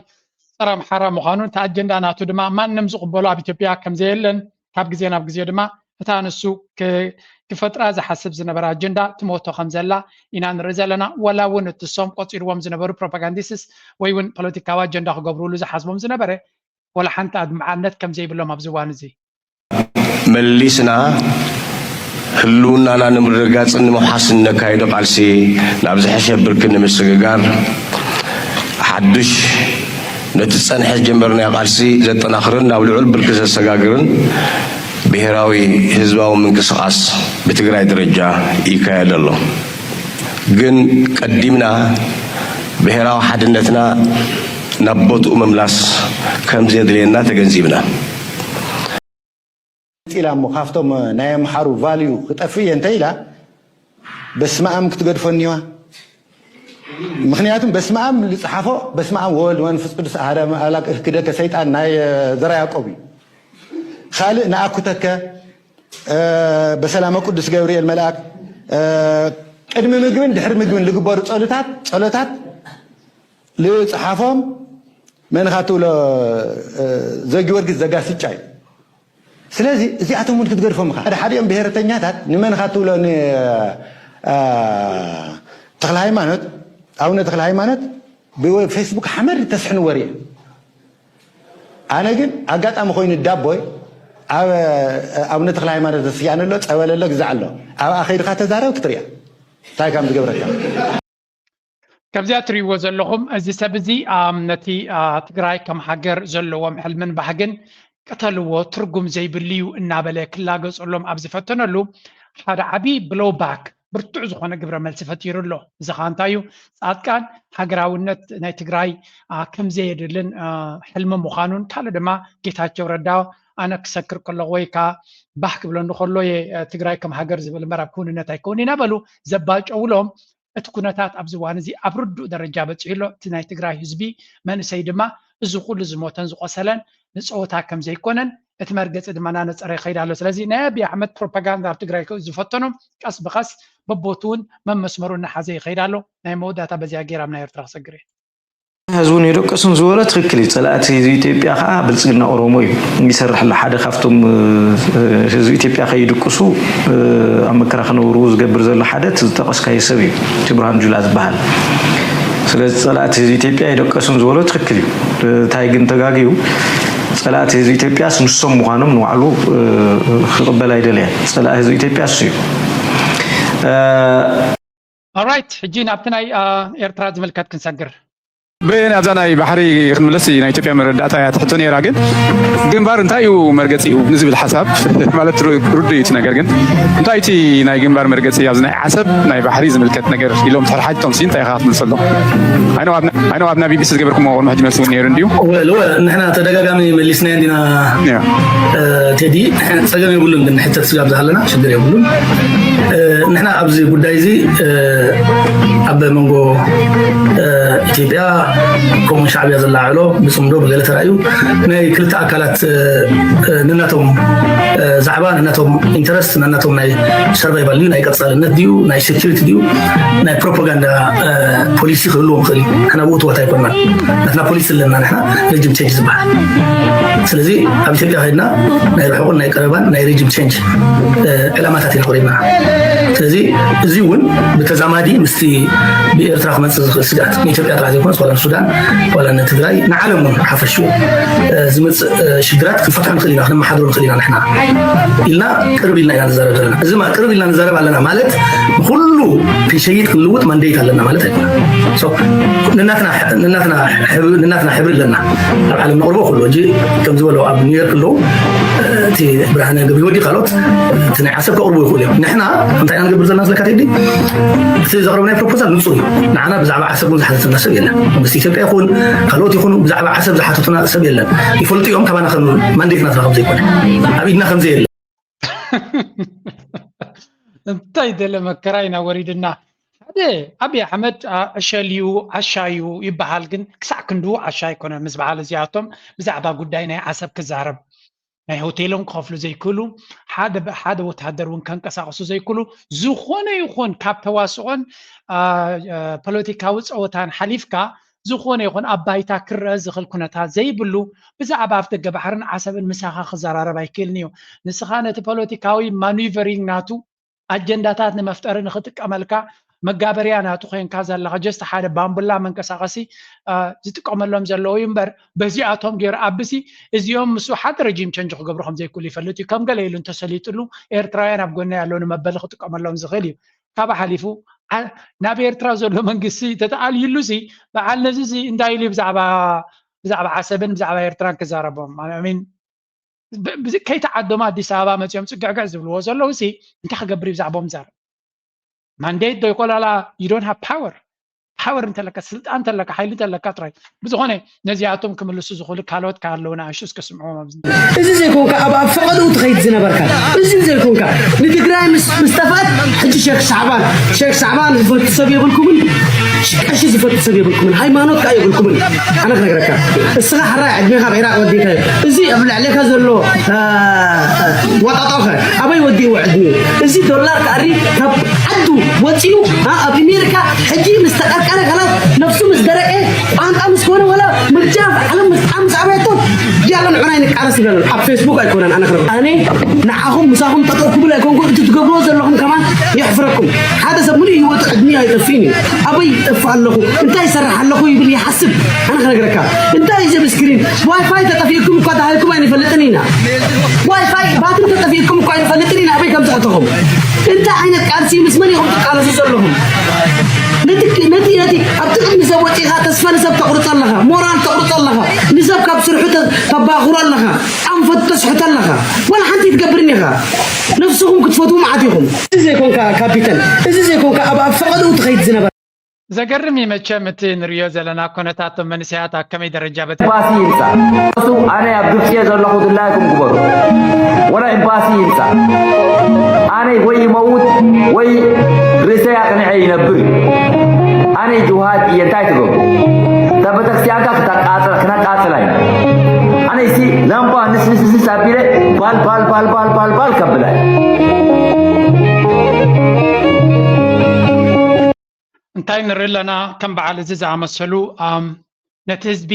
ፀረ ኣምሓራ ምዃኑን እቲ ኣጀንዳ ናቱ ድማ ማንም ዝቕበሎ ኣብ ኢትዮጵያ ከም ዘየለን ካብ ግዜ ናብ ግዜ ድማ እታ ንሱ ክፈጥራ ዝሓስብ ዝነበረ ኣጀንዳ ትሞቶ ከም ዘላ ኢና ንርኢ ዘለና። ዋላ እውን እቲ እሶም ቆፂርዎም ዝነበሩ ፕሮፓጋንዲስትስ ወይ እውን ፖለቲካዊ ኣጀንዳ ክገብርሉ ዝሓስቦም ዝነበረ ዋላ ሓንቲ ኣድማዓነት ከም ዘይብሎም ኣብዚ እዋን እዚ መሊስና ህልውናና ንምርግጋፅን ንምውሓስን እነካይዶ ቃልሲ ናብ ዝሐሸ ብርኪ ንምስግጋር ሓዱሽ ነቲ ዝፀንሐ ዝጀመርናዮ ቃልሲ ዘጠናኽርን ናብ ልዑል ብርኪ ዘሰጋግርን ብሄራዊ ህዝባዊ ምንቅስቓስ ብትግራይ ደረጃ ይካየድ ኣሎ። ግን ቀዲምና ብሄራዊ ሓድነትና ናብ ቦትኡ ምምላስ ከም ዘድልየና ተገንዚብና። ኢላ እሞ ካብቶም ናይ ኣምሓሩ ቫልዩ ክጠፍእ እየ እንተ ኢላ በስመኣም ክትገድፎ እኒዋ። ምክንያቱም በስመኣም ዝፅሓፎ በስመኣም ወወልድ ወመንፈስ ቅዱስ ኣሃደ ኣምላክ እህክደከ ሰይጣን ናይ ዘራ ያዕቆብ እዩ። ካልእ ንኣኩተከ በሰላመ ቅዱስ ገብርኤል መልኣክ ቅድሚ ምግብን ድሕሪ ምግብን ዝግበሩ ፀሎታት ፀሎታት ዝፀሓፎም መን ኢኻ ትብሎ ዘጊዮርጊስ ዘጋስጫ እዩ። ስለዚ እዚኣቶም እውን ክትገድፎም ኢኻ። ሓደ ሓዲኦም ብሄረተኛታት ንመን ኢኻ ትብሎ ተክለ ሃይማኖት ኣቡነ ተክለ ሃይማኖት ብፌስቡክ ሓመድ ተስሕንዎ ሪኤ። ኣነ ግን ኣጋጣሚ ኮይኑ ዳቦይ ኣብ ኣቡነ ተክለ ሃይማኖት ተስያነ ኣሎ፣ ፀበል ኣሎ፣ ግዛዕ ኣሎ። ኣብኣ ከይድካ ተዛረብ ክትሪኣ እንታይ ከም ዝገብረካ። ከምዚኣ ትሪእዎ ዘለኹም እዚ ሰብ እዚ ነቲ ትግራይ ከም ሃገር ዘለዎም ሕልምን ባህግን ቅተልዎ ትርጉም ዘይብሉ እዩ እናበለ ክላገፀሎም ኣብ ዝፈተነሉ ሓደ ዓብዪ ብሎው ባክ ብርቱዕ ዝኾነ ግብረ መልሲ ፈጢሩ ኣሎ። እዚ ከዓ እንታይ እዩ? ፃድቃን ሃገራውነት ናይ ትግራይ ከምዘየድልን ሕልሚ ምዃኑን ካልእ ድማ ጌታቸው ረዳ ኣነ ክሰክር ከለኹ ወይ ከዓ ባህ ክብለኒ ከሎ እየ ትግራይ ከም ሃገር ዝብል እምበር ኣብ ክውንነት ኣይከውን ኢና በሉ ዘባጨውሎም እቲ ኩነታት ኣብዚ እዋን እዚ ኣብ ርዱእ ደረጃ በፂሑ ኣሎ። እቲ ናይ ትግራይ ህዝቢ መንእሰይ ድማ እዚ ኩሉ ዝሞተን ዝቆሰለን ንፀወታ ከም ዘይኮነን እቲ መርገፂ ድማ እናነፀረ ይኸይድ ኣሎ። ስለዚ ናይ ኣብይ ኣሕመድ ፕሮፓጋንዳ ኣብ ትግራይ ዝፈተኖም ቀስ ብቐስ በቦትኡን መመስመሩ እናሓዘ ይኸይድ ኣሎ። ናይ መወዳእታ በዚኣ ገይረ ኣብ ናይ ኤርትራ ክሰግር እየ። ህዝቡን የደቀሱን ዝበሎ ትኽክል እዩ። ፀላእቲ ህዝቢ ኢትዮጵያ ከዓ ብልፅግና ኦሮሞ እዩ ይሰርሕ ኣሎ። ሓደ ካብቶም ህዝቢ ኢትዮጵያ ከይድቅሱ ኣብ መከራ ክነብሩ ዝገብር ዘሎ ሓደ እቲ ዝጠቀስካዮ ሰብ እዩ፣ እቲ ብርሃኑ ጁላ ዝበሃል። ስለዚ ፀላእቲ ህዝቢ ኢትዮጵያ የደቀሱን ዝበሎ ትኽክል እዩ። እንታይ ግን ተጋግዩ፣ ፀላእቲ ህዝቢ ኢትዮጵያስ ንሶም ምዃኖም ንባዕሉ ክቕበል ኣይደለየን። ፀላኢ ህዝቢ ኢትዮጵያ እሱ እዩ። Alright ሕጂ ናብቲ ናይ ኤርትራ ዝምልከት ክንሰግር። ብናብዛ ናይ ባሕሪ ክንምለስ ናይ ኢትዮጵያ መረዳእታ እያ ትሕቶ ነይራ። ግን ግንባር እንታይ እዩ መርገፂኡ ንዝብል ሓሳብ ማለት ርዱእ እዩ እቲ ነገር። ግን እንታይ እቲ ናይ ግንባር መርገፂ ኣብዚ ናይ ዓሰብ ናይ ባሕሪ ዝምልከት ነገር ኢሎም ተሓሓጅቶም ሲ እንታይ ኢኻ ክትመልሰሎም? ኣይነው ኣብና ቢቢሲ ዝገበርኩሞ ቅድሚ ሕጂ መልሲ እውን ነይሩ እንድዩ። ንሕና ተደጋጋሚ መሊስናዮ እንዲና ቴዲ፣ ፀገም የብሉን። ግን ሕተት ስጋብ ዝሃለና ሽግር የብሉን። ንሕና ኣብዚ ጉዳይ እዚ ኣብ መንጎ ኢትዮጵያ ከምኡ ሻዕብያ ዘላዓዕሎ ብፅምዶ ብገለ ተራእዩ ናይ ክልተ ኣካላት ነናቶም ዛዕባ ነናቶም ኢንተረስት ነናቶም ናይ ሰርቫይቫል ድዩ ናይ ቀፃልነት ድዩ ናይ ሴኪሪቲ ድዩ ናይ ፕሮፓጋንዳ ፖሊሲ ክህልዎም ይኽእል እዩ። ንሕና ብኡ ትወት ኣይኮንናን። ናትና ፖሊሲ ኣለና። ንሕና ሬጅም ቼንጅ ዝበሃል ስለዚ ኣብ ኢትዮጵያ ከይድና ናይ ርሑቕን ናይ ቀረባን ናይ ሬጅም ቼንጅ ዕላማታት ኢና ክሪና። ስለዚ እዚ እውን ብተዛማዲ ምስቲ ብኤርትራ ክመፅእ ዝኽእል ስግኣት ንኢትዮጵያ ጥራሕ ዘይኮነስ ዋላ ንሱዳን ዋላ ንትግራይ ንዓለም እውን ሓፈሽኡ ዝመፅእ ሽግራት ክንፈትሖ ንኽእል ኢና ክነመሓድሮ ንኽእል ኢና ንሕና ኢልና ቅርብ ኢልና ኢና ንዛረብ ዘለና። እዚ ቅርብ ኢልና ንዛረብ ኣለና ማለት ንኩሉ ክንሸይጥ ክንልውጥ ማንዴት ኣለና ማለት ኣይኮነ። ንናትና ሕብሪ ኣለና ኣብ ዓለም ነቕርቦ ኩሉ እ ከም ዝበሎ ኣብ ኒውዮርክ ኣለዉ እቲ ብርሃነ ገብረ ወዲ ካልኦት እቲ ናይ ዓሰብ ከቕርቡ ይኽእሉ እዮም። ንሕና እንታይ ኢና ንገብር ዘለና ስለካ ቴዲ እቲ ዘቕረብናይ ፕሮፖዛል ንፁር እዩ። ንዓና ብዛዕባ ዓሰብ እውን ዝሓተተና ሰብ የለን። መንግስቲ ኢትዮጵያ ይኹን ካልኦት ይኹኑ ብዛዕባ ዓሰብ ዝሓተቱና ሰብ የለን። ይፈልጡ እዮም ካባና ከም ማንዴት ናትና ከም ዘይኮነ ኣብ ኢድና ከም ዘየለ እንታይ ደለ መከራ ኢና ወሪድና። ሓደ ኣብይ ኣሕመድ ዕሸል እዩ ዓሻ እዩ ይበሃል፣ ግን ክሳዕ ክንድኡ ዓሻ ኣይኮነን። ምስ በዓል እዚኣቶም ብዛዕባ ጉዳይ ናይ ዓሰብ ክዛረብ ናይ ሆቴሎም ክኸፍሉ ዘይክእሉ ሓደ ወተሃደር እውን ከንቀሳቀሱ ዘይክእሉ ዝኾነ ይኹን ካብ ተዋስኦን ፖለቲካዊ ፀወታን ሓሊፍካ ዝኾነ ይኹን ኣብ ባይታ ክረአ ዝኽእል ኩነታት ዘይብሉ ብዛዕባ ኣፍደገ ባሕርን ዓሰብን ምሳኻ ክዘራረብ ኣይክእልን እዩ። ንስኻ ነቲ ፖለቲካዊ ማኑቨሪንግ ናቱ ኣጀንዳታት ንመፍጠሪ ንኽጥቀመልካ መጋበርያ ናቱ ኮይንካ ዘለኻ ጀስት ሓደ ባምቡላ መንቀሳቐሲ ዝጥቀመሎም ዘለዉ እዩ እምበር በዚኣቶም ገይሩ ኣብሲ እዚኦም ምስ ሓደ ረጂም ቸንጅ ክገብሩ ከም ዘይክእሉ ይፈልጥ እዩ። ከም ገለ ኢሉ እንተሰሊጥሉ ኤርትራውያን ኣብ ጎና ያለው ንመበሊ ክጥቀመሎም ዝኽእል እዩ። ካብ ሓሊፉ ናብ ኤርትራ ዘሎ መንግስቲ ተተኣልይሉ ሲ በዓል ነዚ ሲ እንታይ ኢሉ ብዛዕባ ብዛዕባ ዓሰብን ብዛዕባ ኤርትራን ክዛረቦም ሚን ከይተዓዶም ኣዲስ ኣበባ መፂኦም ፅግዕግዕ ዝብልዎ ዘለዉ ሲ እንታይ ክገብር እዩ ብዛዕባኦም ዛረብ ማንዴት ዶ ይኮላላ you don't have power power እንተለካ ስልጣን እንተለካ ሓይሊ እንተለካ ጥራይ ብዝኾነ ነዚኣቶም ክምልሱ ዝኽእሉ ካልኦት ካለዉ ንኣሹ እስከ ስምዕዎም ኣብዚ እዚ ዘይኮንካ ኣብ ኣብ ፈቐድኡ ትኸይድ ዝነበርካ እዚ ዘይኮንካ ንትግራይ ምስ ምስ ጠፍኣት ሕጂ ሸክ ሻዕባን ሸክ ሻዕባን ዝፈቱ ሰብ የብልኩምን ቀሺ ዝፈቱ ሰብ የብልኩምን ሃይማኖት ከዓ የብልኩምን ኣነ ክነግረካ እስኻ ሕራይ ዕድሜኻ ኣብ ዒራቅ ወዲእካዮ እዚ ኣብ ልዕሌካ ዘሎ ዋጣጣኸ ኣበይ ወዲእዎ ዕድሚኡ እዚ ዶላር ከኣሪ ካብ ዓዱ ወፂኡ ኣብ ኣሜሪካ ሕጂ ምስ ተቀርቀረ ከላት ነፍሱ ምስ ደረቀ ቋንቋ ምስ ኮነ ወላ ምርጫ ዓለም ምስ ዓም ምስ ኣበየቶ ያለን ዕናይ ንቃለስ ይበለን ኣብ ፌስቡክ ኣይኮነን ኣነ ክረብ ኣነ ንዓኹም ምሳኹም ጠጠው ክብል ኣይኮንኩ እቲ ትገብርዎ ዘለኹም ከማን የሕፍረኩም ሓደ ሰብ ሙሉእ ህይወቱ ዕድሚኡ ኣይጠፍእን እዩ ኣበይ ይጠፍእ ኣለኹ እንታይ ይሰርሕ ኣለኹ ይብል ይሓስብ ኣነ ክነግረካ እንታይ እዚ ኣብ ስክሪን ዋይፋይ ተጠፊእኩም እኳ ተሃልኩም ኣይንፈልጥን ኢና ዋይፋይ ባትሪ ተጠፊእኩም እኳ ኣይንፈልጥን ኢና ኣበይ ከም ዘእተኹም እንታይ ዓይነት ቃልሲ ምስ መን ኢኹም ትቃለሱ ዘለኹም ነቲ ነቲ ነቲ ኣብቲ ቅድሚ ሰብ ወፂእኻ ተስፋ ንሰብ ተቑርፅ ኣለኻ ሞራል ተቑርፅ ኣለኻ ንሰብ ካብ ስርሑ ተባኽሮ ኣለኻ ኣንፈት ተስሕቶ ኣለኻ ዋላ ሓንቲ ትገብርን ኢኻ ነፍስኹም ክትፈትዉ መዓት ኢኹም እዚ ዘይኮንካ ካፒተን እዚ ዘይኮንካ ኣብ ኣብ ፈቐድኡ ትኸይድ ዝነበረ ዘገርም እዩ መቸም እቲ ንሪዮ ዘለና ኩነታት ቶም መንስያት ኣብ ከመይ ደረጃ በፂሑ። ኤምባሲ ይምፃእ። እሱ ኣነ ኣብ ግብፂ እየ ዘለኹ ድላይኩም ግበሩ። ወላ ኤምባሲ ይምፃእ። ኣነ ወይ ይመውት ወይ ርእሰይ ኣቕኒዐ ይነብር እዩ። ኣነ ጅውሃድ እየ እንታይ ትገብሩ? እታ ቤተክርስትያንካ ክተቃፅላ ክነቃፅላ ኢና። ኣነ ሲ ላምባ ንስንስንስ ኣቢለ ባል ባል ባል ባል ባል ባል ከብላ እየ። እንታይ ንርኢ ኣለና ከም በዓል እዚ ዝኣመሰሉ ነቲ ህዝቢ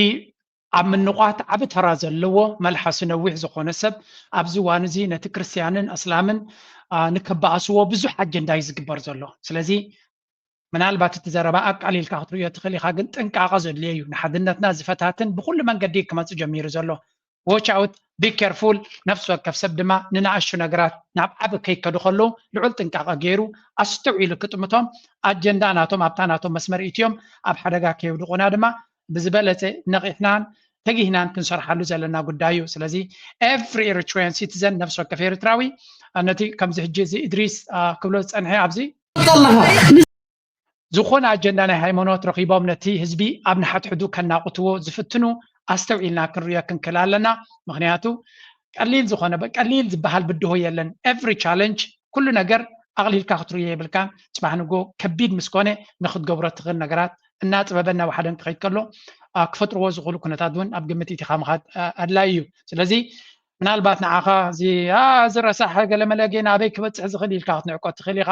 ኣብ ምንቋት ዓቢ ተራ ዘለዎ መልሓሱ ነዊሕ ዝኾነ ሰብ ኣብዚ እዋን እዚ ነቲ ክርስትያንን ኣስላምን ንከበኣስዎ ብዙሕ ኣጀንዳ እዩ ዝግበር ዘሎ ስለዚ ምናልባት እቲ ዘረባ ኣቃሊልካ ክትርእዮ ትኽእል ኢኻ ግን ጥንቃቐ ዘድልዮ እዩ ንሓድነትና ዝፈታትን ብኩሉ መንገዲ ክመፅእ ጀሚሩ ዘሎ Watch out, be careful፣ ነፍሲ ወከፍ ሰብ ድማ ንንኣሽቱ ነገራት ናብ ዓቢ ከይከዱ ከለዉ ልዑል ጥንቃቐ ገይሩ ኣስተውዒሉ ክጥምቶም ኣጀንዳ ናቶም ኣብታ ናቶም መስመር ኢትዮም ኣብ ሓደጋ ከየውድቑና ድማ ብዝበለጸ ነቒሕናን ተጊህናን ክንሰርሓሉ ዘለና ጉዳይ እዩ። ስለዚ every Eritrean citizen ነፍሲ ወከፍ ኤርትራዊ ነቲ ከምዚ ሕጂ እዚ እድሪስ ክብሎ ዝጸንሐ ኣብዚ ዝኾነ ኣጀንዳ ናይ ሃይማኖት ረኺቦም ነቲ ህዝቢ ኣብ ንሓድሕዱ ከናቑትዎ ዝፍትኑ ኣስተውዒልና ክንሪኦ ክንክእል ኣለና። ምኽንያቱ ቀሊል ዝኾነ ቀሊል ዝበሃል ብድሆ የለን። Every challenge ኩሉ ነገር ኣቕሊልካ ክትርእዮ የብልካን። ጽባሕ ንጎ ከቢድ ምስ ኮነ ንክትገብሮ ትኽእል ነገራት እናጥበበ እናወሓደን ክኸይድ ከሎ፣ አ፣ ክፈጥርዎ ዝኽእሉ ኩነታት እውን ኣብ ግምት ኢትኻ ምኻድ፣ አ፣ ኣድላዪ እዩ። ስለዚ ምናልባት ንዓኻ እዚ፣ አ፣ እዚ ረሳሕ ገለመለ ጌና ኣበይ ክበጽሕ ዝኽእል ኢልካ ክትንዕቆ ትኽእል ኢኻ።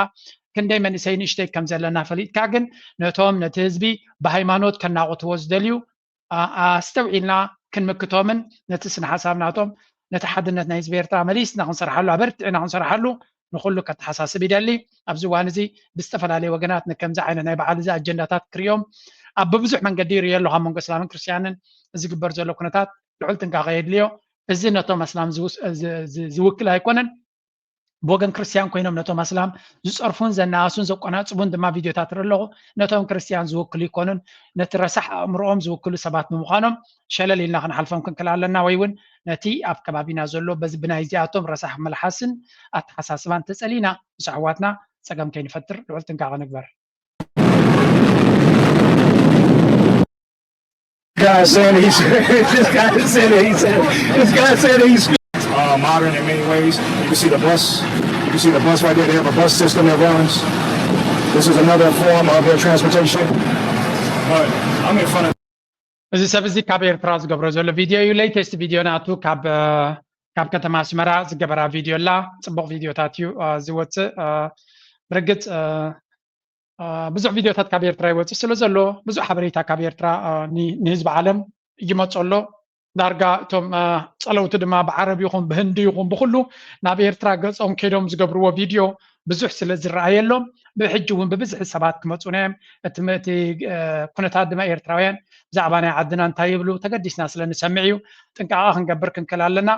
ክንደይ መንእሰይ ንእሽተይ ከም ዘለና ፈሊጥካ ግን ነቶም ነቲ ህዝቢ ብሃይማኖት ከናቑትዎ ዝደልዩ፣ አ-፣ ኣስተውዒልና ክንምክቶምን ነቲ ስነ ሓሳብ ናቶም፣ ነቲ ሓድነት ናይ ህዝቢ ኤርትራ መሊስና ክንሰርሓሉ፣ ኣበርቲዕና ክንሰርሓሉ ንኹሉ ከተሓሳስብ ይደሊ። ኣብዚ እዋን እዚ ብዝተፈላለየ ወገናት ንከምዚ ዓይነት ናይ በዓል እዚ ኣጀንዳታት ክርእዮም ኣብ ብብዙሕ መንገዲ ይርእዮ ኣለኹ። ኣብ መንጎ እስላምን ክርስትያንን ዝግበር ዘሎ ኩነታት ልዑል ጥንቃቐ የድልዮ። እዚ ነቶም ኣስላም ዝውስ-፣ ዝ-፣ ዝ-፣ ዝውክል ኣይኮነን። ብወገን ክርስትያን ኮይኖም ነቶም ኣስላም ዝጸርፉን ዘነኣእሱን ዘቆናጽቡን ድማ ቪድዮታት ይርኢ ኣለኹ። ነቶም ክርስትያን ዝውክሉ ይኮኑን፣ ነቲ ረሳሕ ኣእምሮኦም ዝውክሉ ሰባት ብምዃኖም ሸለል ኢልና ክንሓልፎም ክንክእል ኣለና፣ ወይ እውን ነቲ ኣብ ከባቢና ዘሎ በዚ ብናይ እዚኣቶም ረሳሕ መልሓስን ኣተሓሳስባን ተጸሊእና ምስ ኣሕዋትና ጸገም ከይንፈጥር ልዑል ጥንቃቐ ንግበር። Guy saying he's this guy saying he's this guy saying he's uh, modern in many ways. You can see the bus. You can see the bus right there. They have a bus system that runs. This is another form of their transportation. But I'm in front of እዚ ሰብ እዚ ካብ ኤርትራ ዝገብሮ ዘሎ ቪድዮ እዩ። ሌተስት ቪድዮ ናቱ ካብ፣ እ፣ ካብ ከተማ ኣስመራ ዝገበራ ቪድዮ ኣላ። ጽቡቕ ቪድዮታት እዩ፣ እ፣ ዝወጽእ። እ፣ ብርግጽ፣ እ፣ እ፣ ብዙሕ ቪድዮታት ካብ ኤርትራ ይወጽእ ስለ ዘሎ ብዙሕ ሓበሬታ ካብ ኤርትራ፣ እ፣ ኒ-፣ ንህዝቢ ዓለም ይመጾ ኣሎ። ዳርጋ እቶም፣ እ፣ ጸለውቲ ድማ ብዓረብ ይኹን ብህንዲ ይኹን ብኹሉ ናብ ኤርትራ ገጾም ከይዶም ዝገብርዎ ቪድዮ ብዙሕ ስለ ዝረኣየሎም ብሕጂ እውን ብብዝሒ ሰባት ክመጹና እዮም። እቲ ም-፣ እቲ፣ እ፣ ኩነታት ድማ ኤርትራውያን ብዛዕባ ናይ ዓድና እንታይ ይብሉ ተገዲስና ስለ ንሰምዕ እዩ። ጥንቃቐ ክንገብር ክንክእል ኣለና።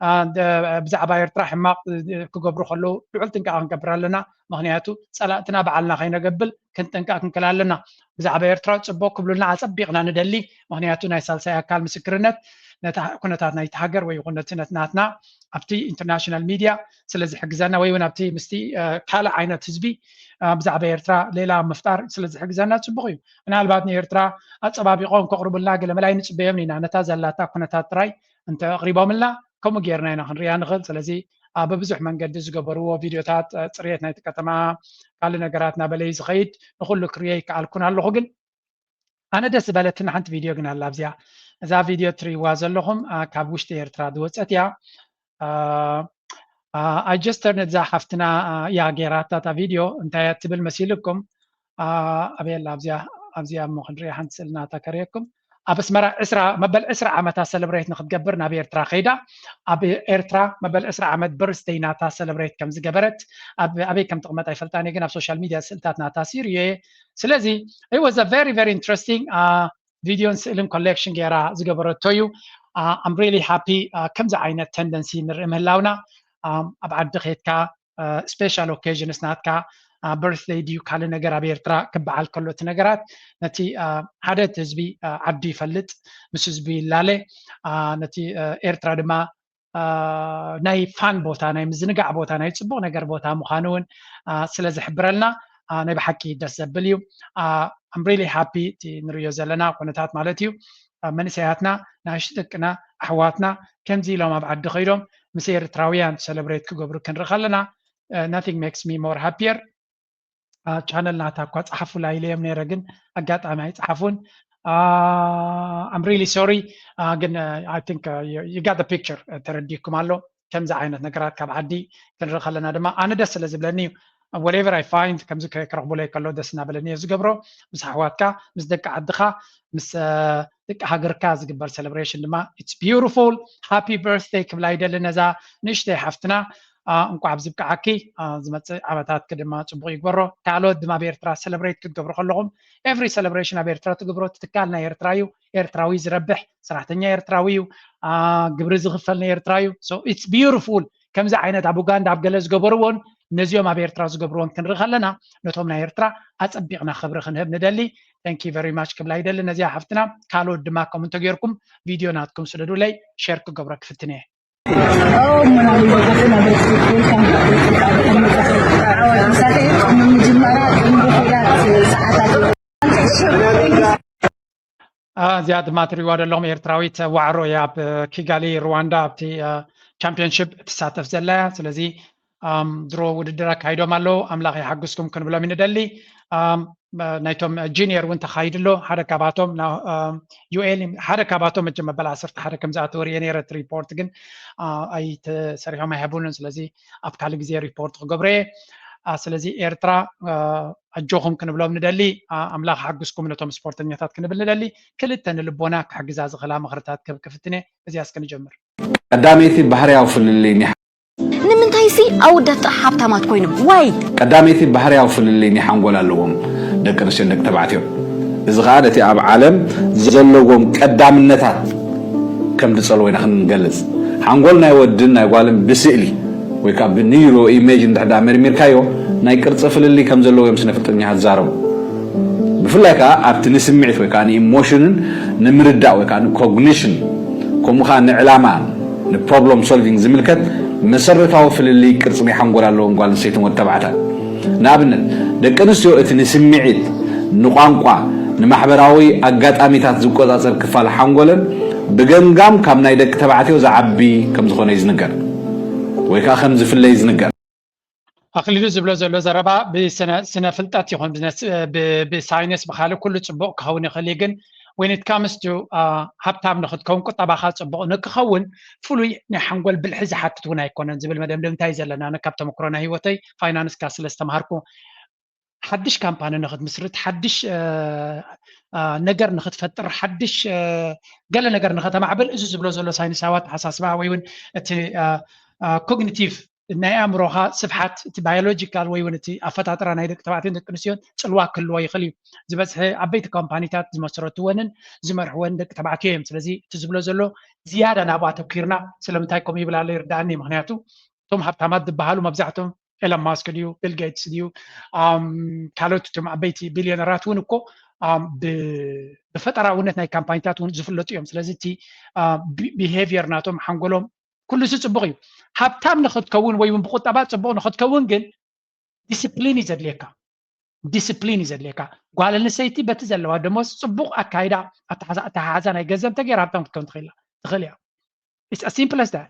አ፣ ደ-፣ ብዛዕባ ኤርትራ ሕማቕ፣ እ፣ ክገብሩ ከለዉ ልዑል ጥንቃቐ ክንገብር ኣለና። ምኽንያቱ ጸላእትና በዓልና ከይነገብል ክንጥንቀቕ ክንክእል ኣለና። ብዛዕባ ኤርትራ ጽቡቕ ክብሉልና ኣጸቢቕና ንደሊ። ምኽንያቱ ናይ ሳልሳይ ኣካል ምስክርነት ነታ ኩነታት ናይቲ ሃገር ወይ ይኹን ነቲ ነት-፣ ናትና ኣብቲ ኢንተርናሽናል ሚድያ ስለ ዝሕግዘና ወይ እውን ኣብቲ ምስቲ፣ እ፣ ካልእ ዓይነት ህዝቢ፣ እ፣ ብዛዕባ ኤርትራ ሌላ ምፍጣር ስለ ዝሕግዘና ጽቡቕ እዩ። ምናልባት ንኤርትራ ኣጸባቢቖም ከቕርቡልና ገለመለ ኣይንጽበዮም ኢና። ነታ ዘላታ ኩነታት ጥራይ እንተ ኣቕሪቦምልና ከምኡ ጌርና ኢና ክንሪኣ ንኽእል። ስለዚ ኣብ ብብዙሕ መንገዲ ዝገበርዎ ቪድዮታት፣ እ፣ ጽሬት ናይቲ ከተማ፣ ካልእ ነገራት እናበለ እዩ ዝኸይድ። ንኹሉ ክርእዮ ይከኣልኩን ኣለኹ፣ ግን ኣነ ደስ ዝበለትኒ ሓንቲ ቪድዮ ግን ኣላ ኣብዚኣ። እዛ ቪድዮ ትርእይዋ ዘለኹም፣ አ፣ ካብ ውሽጢ ኤርትራ ዝወጸት እያ። አ፣ አ፣ I just turned እዛ ሓፍትና፣ አ፣ እያ ጌራታ እታ ቪድዮ። እንታይ እያ ትብል መሲልኩም? አ፣ ኣበይ ኣላ ኣብዚኣ? ኣብዚኣ እሞ ክንሪኣ ሓንቲ ስእሊ ናታ ከርእየኩም። ኣብ ኣስመራ ዕስራ፣ መበል ዕስራ ዓመታ ሰለብሬት ንክትገብር ናብ ኤርትራ ከይዳ፣ ኣብ ኤርትራ መበል ዕስራ ዓመት በርስደይ ናታ ሰለብሬት ከም ዝገበረት፣ ኣብ፣ ኣበይ ከም ትቕመጥ ኣይፈልጣን እየ፣ ግን ኣብ ሶሻል ሚድያ ስእልታት ናታ ሲርእዮ እየ። ስለዚ it was a very, very interesting, አ፣ ቪድዮን ስእልን ኮሌክሽን ገይራ ዝገበረቶ እዩ። አ፣ I'm really happy፣ አ፣ ከምዚ ዓይነት ተንደንሲ ንርኢ ምህላውና። አ፣ ኣብ ዓዲ ኸይድካ፣ አ፣ ስፔሻል ኦኬዥንስ ናትካ፣ አ፣ በርትደይ ድዩ ካልእ ነገር ኣብ ኤርትራ ክበዓል ከሎ እቲ ነገራት ነቲ፣ አ፣ ሓደ እቲ ህዝቢ፣ አ፣ ዓዱ ይፈልጥ፣ ምስ ህዝቡ ይላለ፣ አ፣ ነቲ፣ አ፣ ኤርትራ ድማ፣ አ፣ ናይ ፋን ቦታ፣ ናይ ምዝንጋዕ ቦታ፣ ናይ ጽቡቕ ነገር ቦታ ምዃኑ እውን፣ አ፣ ስለ ዝሕብረልና፣ አ፣ ናይ ብሓቂ ደስ ዘብል እዩ። አ፣ I'm really happy እቲ ንርእዮ ዘለና ኩነታት ማለት እዩ። አ፣ መንእሰያትና፣ ንኣሽቱ ደቅና፣ ኣሕዋትና ከምዚ ኢሎም ኣብ ዓዲ ከይዶም ምስ ኤርትራውያን ሰለብሬት ክገብሩ ክንርኢ ከለና፣ አ፣ nothing makes me more happier። አ፣ ቻነል ናታ እኳ ጸሓፉላ ኢለዮም ነይረ፣ ግን ኣጋጣሚ ኣይጸሓፉን። አ፣ I'm really sorry። አ፣ ግን፣ አ፣ I think፣ አ፣ you, you got the picture፣ አ፣ ተረዲእኩም ኣሎ። ከምዚ ዓይነት ነገራት ካብ ዓዲ ክንርኢ ከለና ድማ ኣነ ደስ ስለ ዝብለኒ እዩ። Whatever I find፣ ከምዚ ከ-፣ ክረኽቡለይ ከሎ ደስ እናበለኒ እየ ዝገብሮ። ምስ ኣሕዋትካ፣ ምስ ደቂ ዓድኻ፣ ምስ፣ አ፣ ደቂ ሃገርካ ዝግበር ሴሌብሬሽን ድማ it's beautiful። Happy birthday ክብላ ይደሊ ነዛ ንእሽተይ ሓፍትና። አ፣ እንቋዕ ኣብዚ ብቅዓኪ። አ፣ ዝመጽእ ዓመታትኪ ድማ ጽቡቕ ይግበሮ። ካልኦት ድማ ኣብ ኤርትራ ሰለብሬት ክትገብሩ ከለኹም፣ ኤቭሪ ሰለብሬሽን ኣብ ኤርትራ ትገብሮ፣ እቲ ትካል ናይ ኤርትራ እዩ፣ ኤርትራዊ ዝረብሕ፣ ሰራሕተኛ ኤርትራዊ እዩ፣ አ፣ ግብሪ ዝኽፈል ናይ ኤርትራ እዩ። So it's beautiful። ከምዚ ዓይነት ኣብ ኡጋንዳ ኣብ ገለ ዝገበርዎን ነዚኦም ኣብ ኤርትራ ዝገብርዎን ክንርኢ ከለና፣ ነቶም ናይ ኤርትራ ኣጸቢቕና ክብሪ ክንህብ ንደሊ። Thank you very much ክብላ ይደሊ ነዚኣ ሓፍትና። ካልኦት ድማ ከምኡ እንተጌርኩም ቪድዮ ናትኩም ስደዱለይ፣ ሼር ክገብሮ ክፍትን እየ። አ፣ እዚኣ ድማ ትሪእዋ ዘለኹም ኤርትራዊት ዋዕሮ እያ፣ ኣብ ኪጋሊ ሩዋንዳ ኣብቲ፣ አ፣ ቻምፒዮንሺፕ ትሳተፍ ዘላ እያ። ስለዚ ድሮ ውድድር ኣካይዶም ኣለዉ። ኣምላኽ ይሓግዝኩም ክንብሎም ንደሊ። ናይቶም ጂኒየር እውን ተኻይዱ ኣሎ። ሓደ ካብኣቶም ዩኤል ሓደ ካብኣቶም መቸም መበል ዓሰርተ ሓደ ከም ዝኣተወ ርየ ነይረ። እቲ ሪፖርት ግን ኣይተሰሪሖም ኣይሃቡንን። ስለዚ ኣብ ካልእ ግዜ ሪፖርት ክገብሮ እየ። ስለዚ ኤርትራ ኣጆኹም ክንብሎም ንደሊ። ኣምላኽ ሓግዝኩም ነቶም ስፖርተኛታት ክንብል ንደሊ። ክልተ ንልቦና ክሕግዛ ዝኽእላ ምኽርታት ክህብ ክፍትን እየ። እዚኣ እስከ ንጀምር። ቀዳመይቲ ባህርያዊ ፍልልይ ንምንታይሲ ኣወዳት ጥራሕ ሃብታማት ኮይኖም ዋይ? ቀዳመይቲ ባህርያዊ ፍልልይ ናይ ሓንጎል ኣለዎም ደቂ ኣንስትዮን ደቂ ተባዕትዮን። እዚ ኸኣ ነቲ ኣብ ዓለም ዘለዎም ቀዳምነታት ከም ዝጸልዎ ኢና ክንገልጽ። ሓንጎል ናይ ወድን ናይ ጓልን ብስእሊ ወይ ከዓ ብኒውሮ ኢሜጅ እንድሕር ደኣ መርሚርካዮ ናይ ቅርጺ ፍልልይ ከም ዘለዎ እዮም ስነ ፍልጠኛታት ዝዛረቡ። ብፍላይ ከዓ ኣብቲ ንስምዒት ወይ ከዓ ንኢሞሽንን ንምርዳእ ወይ ከዓ ንኮግኒሽን ከምኡ ከዓ ንዕላማ ንፕሮብሎም ሶልቪንግ ዝምልከት መሰረታዊ ፍልልይ ቅርፂ ናይ ሓንጎል ኣለዎም ጓል ኣንስተይትን ወዲ ተባዕታይ። ንኣብነት ደቂ ኣንስትዮ እቲ ንስምዒት፣ ንቋንቋ፣ ንማሕበራዊ ኣጋጣሚታት ዝቆፃፀር ክፋል ሓንጎለን ብገምጋም ካብ ናይ ደቂ ተባዕትዮ ዝዓቢ ከም ዝኾነ እዩ ዝንገር ወይ ከዓ ከም ዝፍለ እዩ ዝንገር። ኣኽሊሉ ዝብሎ ዘሎ ዘረባ ብስነ ፍልጠት ይኹን ብሳይንስ ብካልእ ኩሉ ፅቡቕ ክኸውን ይኽእል እዩ፣ ግን when it comes to ሃብታም ንክትከውን ቁጠባኻ ፅቡቕ ንክኸውን ፍሉይ ናይ ሓንጎል ብልሒ ዝሓትት እውን ኣይኮነን ዝብል መደምደምታ እዩ ዘለና። ኣነ ካብ ተመክሮ ናይ ህይወተይ ፋይናንስካ ስለ ዝተምሃርኩ ሓድሽ ካምፓኒ ንክትምስርት፣ ሓድሽ ነገር ንክትፈጥር፣ ሓድሽ ገለ ነገር ንከተማዕብል እዚ ዝብሎ ዘሎ ሳይንሳዊ ኣተሓሳስባ ወይ እውን እቲ ኮግኒቲቭ ናይ ኣእምሮኻ ስፍሓት እቲ ባዮሎጂካል ወይ እውን እቲ ኣፈጣጥራ ናይ ደቂ ተባዕትዮን ደቂ ኣንስትዮን ፅልዋ ክህልዎ ይኽእል እዩ። ዝበዝሐ ዓበይቲ ካምፓኒታት ዝመስረትወንን ዝመርሕወን ደቂ ተባዕትዮ እዮም። ስለዚ እቲ ዝብሎ ዘሎ ዝያዳ ናብኡ ኣተኪርና ስለምንታይ ከምኡ ይብል ኣሎ ይርዳእኒ። ምክንያቱ እቶም ሃብታማት ዝበሃሉ መብዛሕትኦም ኤለን ማስክ ድዩ ቢል ጌትስ ድዩ ካልኦት እቶም ዓበይቲ ቢልዮነራት እውን እኮ ብፈጠራውነት ናይ ካምፓኒታት እውን ዝፍለጡ እዮም። ስለዚ እቲ ቢሄቪየር ናቶም ሓንጎሎም ኩሉ ሲ ፅቡቕ እዩ። ሃብታም ንክትከውን ወይ እውን ብቁጠባ ፅቡቕ ንክትከውን ግን ዲስፕሊን እዩ ዘድልየካ። ዲስፕሊን እዩ ዘድልየካ። ጓል ኣንስተይቲ በቲ ዘለዋ ደሞዝ ፅቡቕ ኣካይዳ ኣተሓሓዛ ናይ ገንዘብ እንተገይራ ሃብታም ክትከውን ትኽእል እያ። It's as simple as that.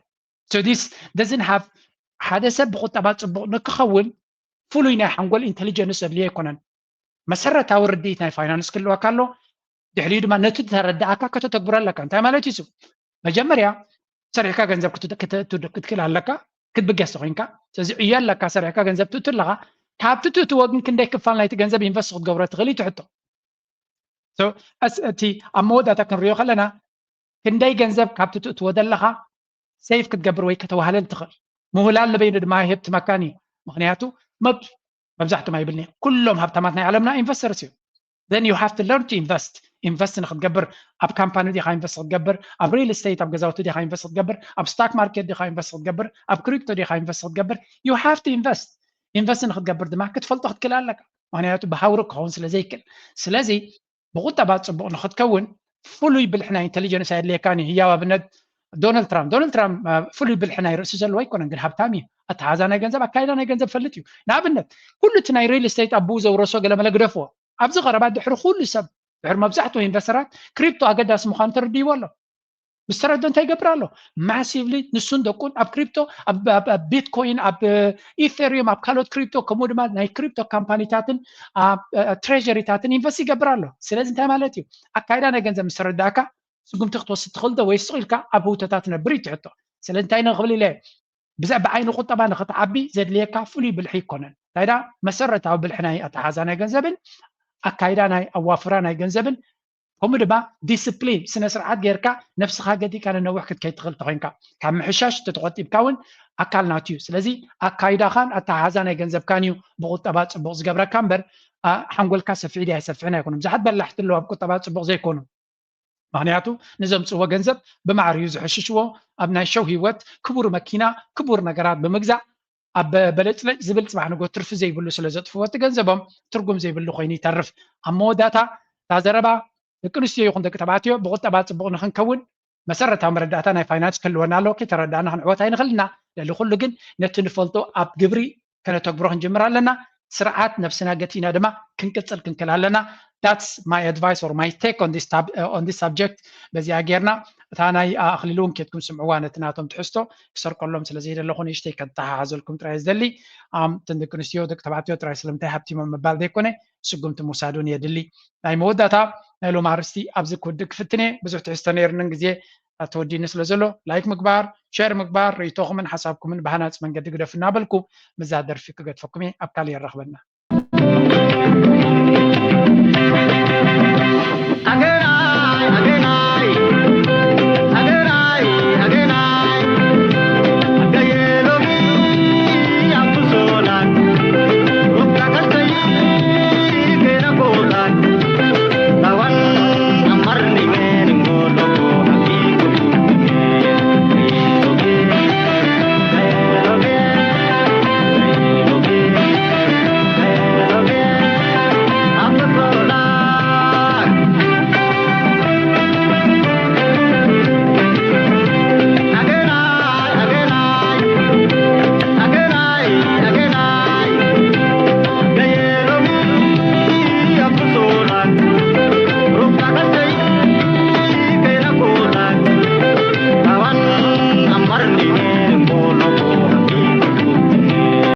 So this doesn't have ሓደ ሰብ ብቁጠባ ፅቡቕ ንክኸውን ፍሉይ ናይ ሓንጎል ኢንቴሊጀንስ ዘድልዮ ኣይኮነን። መሰረታዊ ርድኢት ናይ ፋይናንስ ክህልወካ ኣሎ። ድሕሪኡ ድማ ነቲ ተረዳእካ ከተተግብሮ ኣለካ። እንታይ ማለት እዩ? መጀመርያ ሰሪሕካ ገንዘብ ክትክእል ኣለካ ክትብገስ ኮይንካ። ስለዚ ዕዮ ኣለካ ሰሪሕካ ገንዘብ ትእቱ ኣለካ። ካብቲ ትእትዎ ግን ክንደይ ክፋል ናይቲ ገንዘብ ኢንቨስት ክትገብሮ ትኽእል እዩ ትሕቶ። እቲ ኣብ መወዳእታ ክንሪኦ ከለና ክንደይ ገንዘብ ካብቲ ትእትዎ ዘለኻ ሴቭ ክትገብር ወይ ከተዋህለል ትኽእል። ምውላል ንበይኑ ድማ ይህብ ትመካን እዩ። ምክንያቱ መብዛሕቶም ኣይብልን እዮም። ኩሎም ሃብታማት ናይ ዓለምና ኢንቨስተርስ እዮም። Then you have to learn to invest። ኢንቨስት ንክትገብር ኣብ ካምፓኒ ዲኻ ኢንቨስት ክትገብር፣ ኣብ ሪል ስቴት ኣብ ገዛውቲ ዲኻ ኢንቨስት ክትገብር፣ ኣብ ስታክ ማርኬት ዲኻ ኢንቨስት ክትገብር፣ ኣብ ክሪፕቶ ዲኻ ኢንቨስት ክትገብር፣ you have to invest። ኢንቨስት ንክትገብር ድማ ክትፈልጦ ክትክእል ኣለካ። ምክንያቱ ብሃውሪ ክኸውን ስለ ዘይክእል። ስለዚ ብቁጠባ ፅቡቕ ንክትከውን ፍሉይ ብልሒ ናይ ኢንቴሊጀንስ ኣየድልየካን እዩ። ህያው ኣብነት ዶናልድ ትራምፕ። ዶናልድ ትራምፕ ፍሉይ ብልሒ ናይ ርእሲ ዘለዎ ኣይኮነን፣ ግን ሃብታም እዩ። ኣተሓዛ ናይ ገንዘብ፣ ኣካይዳ ናይ ገንዘብ ፈልጥ እዩ። ንኣብነት ኩሉ እቲ ናይ ሪል ስቴት ኣቦኡ ዘውረሶ ገለመለ ግደፍዎ። ኣብዚ ቀረባ ድሕሪ ኩሉ ሰብ ድሕሪ መብዛሕትኡ ኢንቨስተራት ክሪፕቶ ኣገዳሲ ምዃኑ ተረዲእዎ ኣሎ። ምስ ተረዶ እንታይ ይገብር ኣሎ? ማሲቭሊ ንሱን ደቁን ኣብ ክሪፕቶ፣ ኣብ ቢትኮይን፣ ኣብ ኢቴሪየም፣ ኣብ ካልኦት ክሪፕቶ ከምኡ ድማ ናይ ክሪፕቶ ካምፓኒታትን ትሬዥሪታትን ኢንቨስት ይገብር ኣሎ። ስለዚ እንታይ ማለት እዩ? ኣካይዳ ናይ ገንዘብ ምስ ተረዳእካ ስጉምቲ ክትወስድ ትኽእል ዶ ወይስ ስቕ ኢልካ ኣብ ህውተታ ትነብር እዩ ትሕቶ። ስለዚ እንታይ ንክብል ኢለ ብዛዕባ ዓይኒ ቁጠባ ንክትዓቢ ዘድልየካ ፍሉይ ብልሒ ይኮነን። እንታይ ደኣ መሰረታዊ ብልሒ ናይ ኣተሓዛ ናይ ገንዘብን ኣካይዳ ናይ ኣዋፍራ ናይ ገንዘብን ከምኡ ድማ ዲስፕሊን ስነ ስርዓት ጌርካ ነብስኻ ገዲእካ ንነዊሕ ክትከይድ ትኽእል ተኮይንካ ካብ ምሕሻሽ ተተቆጢብካ እውን ኣካል ናቱ እዩ። ስለዚ ኣካይዳኻን ኣተሓዛ ናይ ገንዘብካን እዩ ብቁጠባ ፅቡቕ ዝገብረካ እምበር ሓንጎልካ ሰፊዕ ድዩ ኣይሰፍዕን ኣይኮኑን። ብዙሓት በላሕቲ ኣለዉ ኣብ ቁጠባ ፅቡቕ ዘይኮኑ። ምክንያቱ ንዘምፅዎ ገንዘብ ብማዕርዩ ዝሕሽሽዎ ኣብ ናይ ሸው ህይወት ክቡር መኪና ክቡር ነገራት ብምግዛእ ኣብ በለጭለጭ ዝብል ፅባሕ ንጎ ትርፊ ዘይብሉ ስለ ዘጥፍዎ እቲ ገንዘቦም ትርጉም ዘይብሉ ኮይኑ ይተርፍ። ኣብ መወዳእታ እታ ዘረባ ደቂ ኣንስትዮ ይኹን ደቂ ተባዕትዮ ብቁጠባ ፅቡቕ ንክንከውን መሰረታዊ መረዳእታ ናይ ፋይናንስ ክህልወና ኣለዎ። ከይተረዳእና ክንዕወት ኣይንኽእል ኢና። ልዕሊ ኩሉ ግን ነቲ ንፈልጦ ኣብ ግብሪ ከነተግብሮ ክንጅምር ኣለና። ስርዓት ነብስና ገቲእና ድማ ክንቅፅል ክንክእል ኣለና። That's my advice or my take on this subject። በዚኣ ጌርና እታ ናይ ኣኽሊሉ እውን ኬድኩም ስምዕዋ፣ ነቲ ናቶም ትሕዝቶ ክሰርቀሎም ስለ ዘይደለኹ ንእሽተይ ከተተሓሓዘልኩም ጥራይ ዝደሊ። እተን ደቂ ኣንስትዮ ደቂ ተባዕትዮ ጥራይ ስለምንታይ ሃብቲሞም ምባል ዘይኮነ ስጉምቲ ምውሳድ እውን የድሊ። ናይ መወዳእታ ናይ ሎም ኣርስቲ ኣብዚ ክውድእ ክፍትን እየ። ብዙሕ ትሕዝቶ ነይርንን ግዜ ተወዲኒ ስለ ዘሎ ላይክ ምግባር፣ ሸር ምግባር፣ ርእይቶኹምን ሓሳብኩምን ብሃናፂ መንገዲ ግደፉ እናበልኩ ምዛ ደርፊ ክገድፈኩም እየ። ኣብ ካልእ የራኽበና።